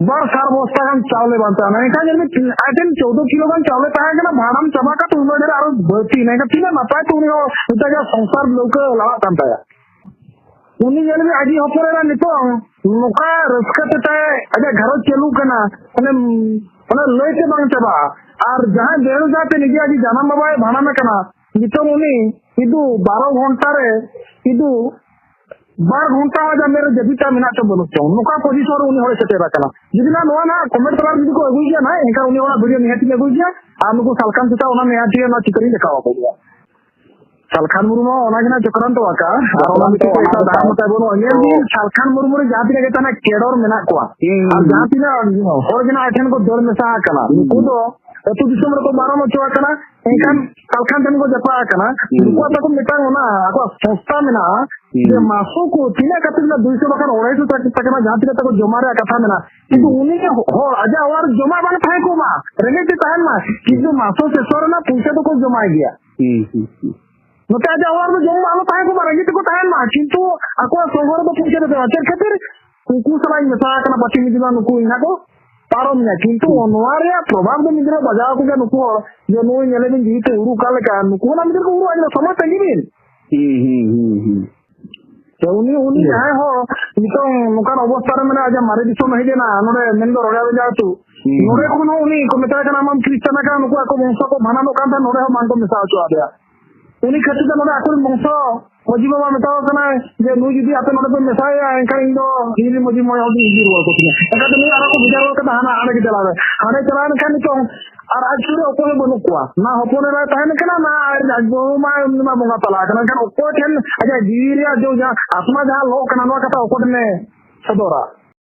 ᱵᱟᱨ ᱥᱟᱨ ᱵᱚᱥᱛᱟ ᱜᱟᱱ ᱪᱟᱣᱞᱮ ᱵᱟᱧᱪᱟᱣ ᱮᱱᱟ᱾ ᱮᱱᱠᱷᱟᱱ ᱧᱮᱞ ᱢᱮ, ᱟᱡ ᱴᱷᱮᱱ ᱪᱳᱫᱽᱫᱳ ᱠᱤᱞᱳ ᱜᱟᱱ ᱪᱟᱣᱞᱮ ᱛᱟᱦᱮᱸ ᱠᱟᱱᱟ, ᱵᱷᱟᱸᱰᱟᱱ ᱪᱟᱵᱟ ᱠᱟᱛᱮ ᱩᱱᱟᱹᱜ ᱰᱷᱮᱨ ᱟᱨᱚ ᱵᱟᱹᱲᱛᱤ ᱮᱱᱟ᱾ ᱮᱱᱠᱷᱟᱱ ᱛᱤᱱᱟᱹᱜ ᱱᱟᱯᱟᱭ ᱛᱮ ᱩᱱᱤ ᱦᱚᱸ ᱱᱤᱛᱚᱜ ᱟᱡᱟᱜ ᱥᱚᱝᱥᱟᱨ ᱞᱟᱹᱣᱠᱟᱹ ᱞᱟᱲᱟᱜ ᱠᱟᱱ ᱛᱟᱭᱟ᱾ ᱩᱱᱤ ᱧᱮᱞ ᱢᱮ, ᱟᱡᱤᱡ ᱦᱚᱯᱚᱱ ᱮᱨᱟ ᱱᱤᱛᱚᱝ ᱱᱚᱝᱠᱟ ᱨᱟᱹᱥᱠᱟᱹ ᱛᱮ ᱛᱟᱭ ᱟᱡᱟᱜ ᱜᱷᱟᱨᱚᱸᱡᱽ ᱪᱟᱹᱞᱩᱜ ᱠᱟᱱᱟ, ᱢᱟᱱᱮ, ᱢᱟᱱᱮ ᱞᱟᱹᱭ ᱛᱮ ᱵᱟᱝ ᱪᱟᱵᱟᱜᱼᱟ᱾ ᱟᱨ ᱡᱟᱦᱟᱸᱭ ᱵᱮᱨᱮᱞ ᱡᱟᱦᱟᱸ ᱛᱮ ᱱᱤᱡᱮ ᱟᱡᱤᱡ ᱡᱟᱱᱟᱢ ᱵᱟᱵᱟᱭ ᱵᱷᱟᱸᱰᱟᱱ ᱟᱠᱟᱱᱟ, ᱱᱤᱛᱚᱝ ᱩᱱᱤ ᱠᱤᱱᱛᱩ ᱵᱟᱨᱚ ᱜᱷᱚᱱᱴᱟ ᱨᱮ ᱠᱤᱱᱛᱩ ᱵᱟᱨ ᱜᱷᱚᱱᱴᱟ ᱟᱡᱟᱜ ᱢᱮᱫ ᱨᱮ ᱡᱟᱹᱯᱤᱫ ᱛᱟᱭ ᱢᱮᱱᱟᱜ ᱪᱚᱝ ᱵᱟᱹᱱᱩᱜ ᱪᱚᱝ, ᱱᱚᱝᱠᱟ ᱯᱚᱡᱤᱥᱚᱱ ᱨᱮ ᱩᱱᱤ ᱦᱚᱲᱮ ᱥᱮᱴᱮᱨ ᱟᱠᱟᱱᱟ᱾ ᱡᱩᱫᱤ ᱱᱟᱜ ᱱᱚᱣᱟ ᱱᱟᱜ ᱠᱚᱢᱮᱱᱴ ᱛᱟᱞᱟ ᱨᱮ ᱡᱩᱫᱤ ᱠᱚ ᱟᱹᱜᱩᱭ ᱜᱮᱭᱟ ᱱᱟᱜ, ᱮᱱᱠᱷᱟᱱ ᱩᱱᱤ ᱚᱱᱟ ᱵᱷᱤᱰᱤᱭᱳ ᱱᱤᱦᱟᱹᱛ ᱤᱧ ᱟᱹᱜᱩᱭ ᱜᱮᱭᱟ ᱟᱨ ᱱᱩᱠᱩ ᱥᱟᱞᱠᱷᱟᱱ ᱪᱮᱛᱟ ᱚᱱᱟ ᱱᱤᱦᱟᱹᱛ ᱤᱧ ᱚᱱᱟ ᱪᱤᱛᱟᱹᱨᱤᱧ ᱫᱮᱠᱷᱟᱣ ᱟᱠᱚ ᱜᱮᱭᱟ᱾ ᱥᱟᱞᱠᱷᱟᱱ ᱢᱩᱨᱢᱩ ᱚᱱᱟ ᱜᱮ ᱱᱟᱜ ᱪᱚᱠᱨᱟᱱᱛᱚ ᱟᱠᱟᱫ, ᱟᱨ ᱚᱱᱟ ᱪᱚᱠᱨᱟᱱᱛᱚ ᱵᱷᱤᱛᱤᱨ ᱨᱮ ᱚᱱᱟ ᱮᱴᱟᱜ ᱫᱚ ᱰᱟᱦᱟᱨ ᱢᱟ ᱛᱟᱭ ᱵᱟᱹᱱᱩᱜᱼᱟ᱾ ᱧᱮᱞ ᱵᱤᱱ, ᱥᱟᱞᱠᱷᱟᱱ ᱢᱩᱨᱢᱩ ᱨᱮ ᱡᱟᱦᱟᱸ ᱛᱤᱱᱟᱹᱜ ᱜᱮ ᱛᱟᱦᱮᱱᱟ ᱠᱮᱰᱚᱨ ᱢᱮᱱᱟᱜ ᱠᱚᱣᱟ, ᱦᱩᱸ, ᱟᱨ ᱦᱩᱸ, ᱡᱟᱦᱟᱸ ᱛᱤᱱᱟᱹᱜ ᱦᱚᱲ ᱜᱮ ᱱᱟᱜ ᱟᱡ ᱴᱷᱮᱱ ᱠᱚ ᱫᱟᱹᱲ ᱢᱮᱥᱟ ᱟᱠᱟᱱᱟ, ᱦᱩᱸ, ᱱᱩᱠᱩ ᱫᱚ ᱟᱹᱛᱩ ᱫᱤᱥᱚᱢ ᱨᱮᱠᱚ ᱯᱟᱨᱚᱢ ᱦᱚᱪᱚ ᱟᱠᱟᱱᱟ, ᱮᱱᱠᱷᱟᱱ ᱦᱩᱸ, ᱥᱟᱞᱠᱷᱟᱱ ᱴᱷᱮᱱ ᱠᱚ ᱡᱟᱯᱟᱜ ᱟᱠᱟᱱᱟ᱾ ᱦᱩᱸ, ᱱᱩᱠᱩᱣᱟᱜ ᱛᱟᱠᱚ ᱢᱤᱫᱴᱟᱝ ᱚᱱᱟ ᱟᱠᱚᱣᱟᱜ ᱥᱚᱝᱥᱛᱷᱟ ᱢᱮᱱᱟᱜᱼᱟ, ᱦᱩᱸ, ᱡᱮ ᱢᱟᱥᱚ ᱠᱚ ᱛᱤᱱᱟᱹᱜ ᱠᱟᱛᱮ ᱨᱮᱱᱟᱜ ᱫᱩᱭᱥᱚ ᱵᱟᱠᱷᱟᱱ ᱟᱲᱟᱭᱥᱚ ᱴᱟᱠᱟ ᱨᱮᱱᱟᱜ ᱡᱟᱦᱟᱸ ᱛᱤᱱᱟᱹᱜ ᱛᱟᱠᱚ ᱡᱚᱢᱟ ᱨᱮᱭᱟᱜ ᱠᱟᱛᱷᱟ ᱢᱮᱱᱟᱜᱼᱟ, ᱠᱤᱱᱛᱩ ᱦᱩᱸ, ᱩᱱᱤ ᱦᱚᱲ ᱟᱡᱟᱜ ᱚᱲᱟᱜ ᱨᱮ ᱡᱚᱢᱟᱜ ᱵᱟᱝ ᱛᱟᱦᱮᱸ ᱠᱚᱜ ᱢᱟ, ᱨᱮᱸᱜᱮᱡ ᱛᱮ ᱛᱟᱦᱮᱱ ᱢᱟ, ᱠᱤᱱᱛᱩ ᱢᱟᱥᱚ ᱥᱮᱥᱚ ᱨᱮᱱᱟᱜ ᱯᱩᱭᱥᱟᱹ ᱫᱚᱠᱚ ᱡᱚᱢᱟᱭ ᱜᱮᱭᱟ᱾ ᱦᱩᱸ, ᱦᱩᱸ, ᱦᱩᱸ᱾ ᱱᱚᱛᱮ ᱟᱡᱟᱜ ᱚᱲᱟᱜ ᱨᱮᱫᱚ ᱡᱚᱢ ᱢᱟ ᱟᱞᱚ ᱛᱟᱦᱮᱸ ᱠᱚᱜ ᱢᱟ, ᱨᱮᱸᱜᱮᱡ ᱛᱮᱠᱚ ᱛᱟᱦᱮᱱ ᱢᱟ, ᱠᱤᱱᱛᱩ ᱟᱠᱚᱣᱟᱜ ᱥᱚᱝᱜᱷᱚ ᱨᱮᱫᱚ ᱯᱩᱭᱥᱟᱹ ᱫᱚ ᱵᱟᱝ᱾ ᱪᱮᱫ ᱠᱷᱟᱹᱛᱤᱨ? ᱩᱱᱠᱩ ᱥᱟᱞᱟᱜ ᱤᱧ ᱢᱮᱥᱟ ᱟᱠᱟᱱᱟ, ᱯᱟᱪᱮ ᱢᱤᱫ ᱫᱤᱱ ᱱᱩᱠᱩ ᱤᱧ ᱦᱟᱸᱜ ᱠᱚ ᱯᱟᱨᱚᱢᱤᱧᱟ᱾ ᱠᱤᱱᱛᱩ ᱱᱚᱣᱟ ᱨᱮᱭᱟᱜ ᱯᱨᱚᱵᱷᱟᱵᱽ ᱫᱚ ᱢᱤᱫ ᱫᱤᱱ ᱵᱟᱡᱟᱣ ᱟᱠᱚ ᱜᱮᱭᱟ ᱱᱩᱠᱩ ᱦᱚᱲ, ᱡᱮ ᱱᱩᱭ ᱧᱮᱞᱮ ᱵᱤᱱ ᱡᱤᱣᱤ ᱛᱮ ᱦᱩᱲᱩ ᱚᱠᱟ ᱞᱮᱠᱟ, ᱱᱩᱠᱩ ᱦᱚᱸ ᱢᱤᱫ ᱫᱤᱱ ᱠᱚ ᱦᱩᱲᱩ ᱟᱡ ᱥᱚᱢᱚᱭ ᱛᱟᱺᱜᱤ ᱵᱤᱱ᱾ ᱦᱩᱸ, ᱦᱩᱸ, ᱦᱩᱸ, ᱦᱩᱸ᱾ ᱛᱚ ᱩᱱᱤ, ᱩᱱᱤ ᱦᱩᱸ᱾ ᱡᱟᱦᱟᱸᱭ ᱦᱚᱲ ᱱᱤᱛᱚᱝ ᱱᱚᱝᱠᱟᱱ ᱚᱵᱚᱥᱛᱟ ᱨᱮ ᱢᱮᱱᱟᱜᱼᱟ, ᱟᱡᱟᱜ ᱢᱟᱨᱮ ᱫᱤᱥᱚᱢ ᱦᱮᱡ ᱮᱱᱟ, ᱱᱚᱰᱮ ᱢᱮᱱᱫᱚ ᱨᱚᱜᱟ ᱵᱮᱡᱟ ᱟᱹᱛᱩ, ᱦᱩᱸ᱾ ᱱᱚᱰᱮ ᱠᱷᱚᱱ ᱦᱚᱸ ᱩᱱᱤ ᱠᱚ ᱢᱮᱛᱟᱭ ᱠᱟᱱᱟ, "ᱟᱢ ᱠᱷᱨᱤᱥᱴᱟᱱ ᱟᱠᱟᱱᱟ", ᱱᱩᱠᱩ ᱟᱠᱚ ᱵᱚᱝᱥᱚ ᱠᱚ ᱵᱷᱟᱸᱰᱟᱱᱚᱜ ᱠᱟᱱ ᱛᱟᱦᱮᱸᱫ, ᱱᱚᱰᱮ ᱦᱚᱸ ᱵᱟᱝ ᱠᱚ ᱢᱮᱥᱟ ᱦᱚᱪᱚ ᱟᱫᱮᱭᱟ᱾ ᱩᱱᱤ ᱠᱷᱟᱹᱛᱤᱨ ᱛᱮ ᱱᱚᱰᱮ ᱟᱠᱚᱨᱮᱱ ᱵᱚᱝᱥᱚ ᱢᱟᱹᱡᱷᱤ ᱵᱟᱵᱟ ᱢᱮᱛᱟᱣ ᱠᱟᱱᱟᱭ ᱡᱮ ᱱᱩᱭ ᱡᱩᱫᱤ ᱟᱯᱮ ᱱᱚᱰᱮ ᱯᱮ ᱢᱮᱥᱟᱭᱟ, ᱮᱱᱠᱷᱟᱱ ᱤᱧ ᱫᱚ ᱤᱧ ᱨᱮᱱ ᱢᱟᱹᱡᱷᱤ ᱢᱚᱬᱮ ᱦᱚᱲ ᱫᱚᱧ ᱤᱫᱤ ᱨᱩᱣᱟᱹᱲ ᱠᱚ ᱛᱤᱧᱟ᱾ ᱮᱱᱠᱷᱟᱱ ᱫᱚ ᱱᱩᱭ ᱟᱨᱚ ᱠᱚ ᱵᱷᱮᱡᱟ ᱨᱩᱣᱟᱹᱲ ᱠᱟᱫᱟ ᱦᱟᱱᱟ ᱟᱲᱮ ᱜᱮ ᱪᱟᱞᱟᱣ ᱨᱮ᱾ ᱦᱟᱸᱰᱮ ᱪᱟᱞᱟᱣ ᱮᱱᱠᱷᱟᱱ ᱱᱤᱛᱚᱝ ᱟᱨ ᱟᱡ ᱥᱩᱨ ᱨᱮ ᱚᱠᱚᱭ ᱦᱚᱸ ᱵᱟᱹᱱᱩᱜ ᱠᱚᱣᱟ᱾ ᱱᱟ ᱦᱚᱯᱚᱱ ᱮᱨᱟᱭ ᱛᱟᱦᱮᱱ ᱠᱟᱱᱟ, ᱱᱟ ᱟᱡ ᱟᱡ ᱵᱟᱹᱦᱩ ᱢᱟ, ᱩᱱᱤ ᱢᱟ ᱵᱚᱸᱜᱟ ᱛᱟᱞᱟ ᱟᱠᱟᱱᱟ᱾ ᱮᱱᱠᱷᱟᱱ ᱚᱠᱚᱭ ᱴᱷᱮᱱ ᱟᱡᱟᱜ ᱡᱤᱣᱤ ᱨᱮᱭᱟᱜ ᱡᱚ ᱡᱟᱦᱟᱸ ᱟᱛᱢᱟ ᱡᱟᱦᱟᱸ ᱞᱚᱜ ᱠᱟᱱᱟ, ᱱᱚᱣᱟ ᱠᱟᱛᱷᱟ ᱚᱠᱚᱭ ᱴᱷᱮᱱᱮ ᱥᱚᱫᱚᱨᱟ?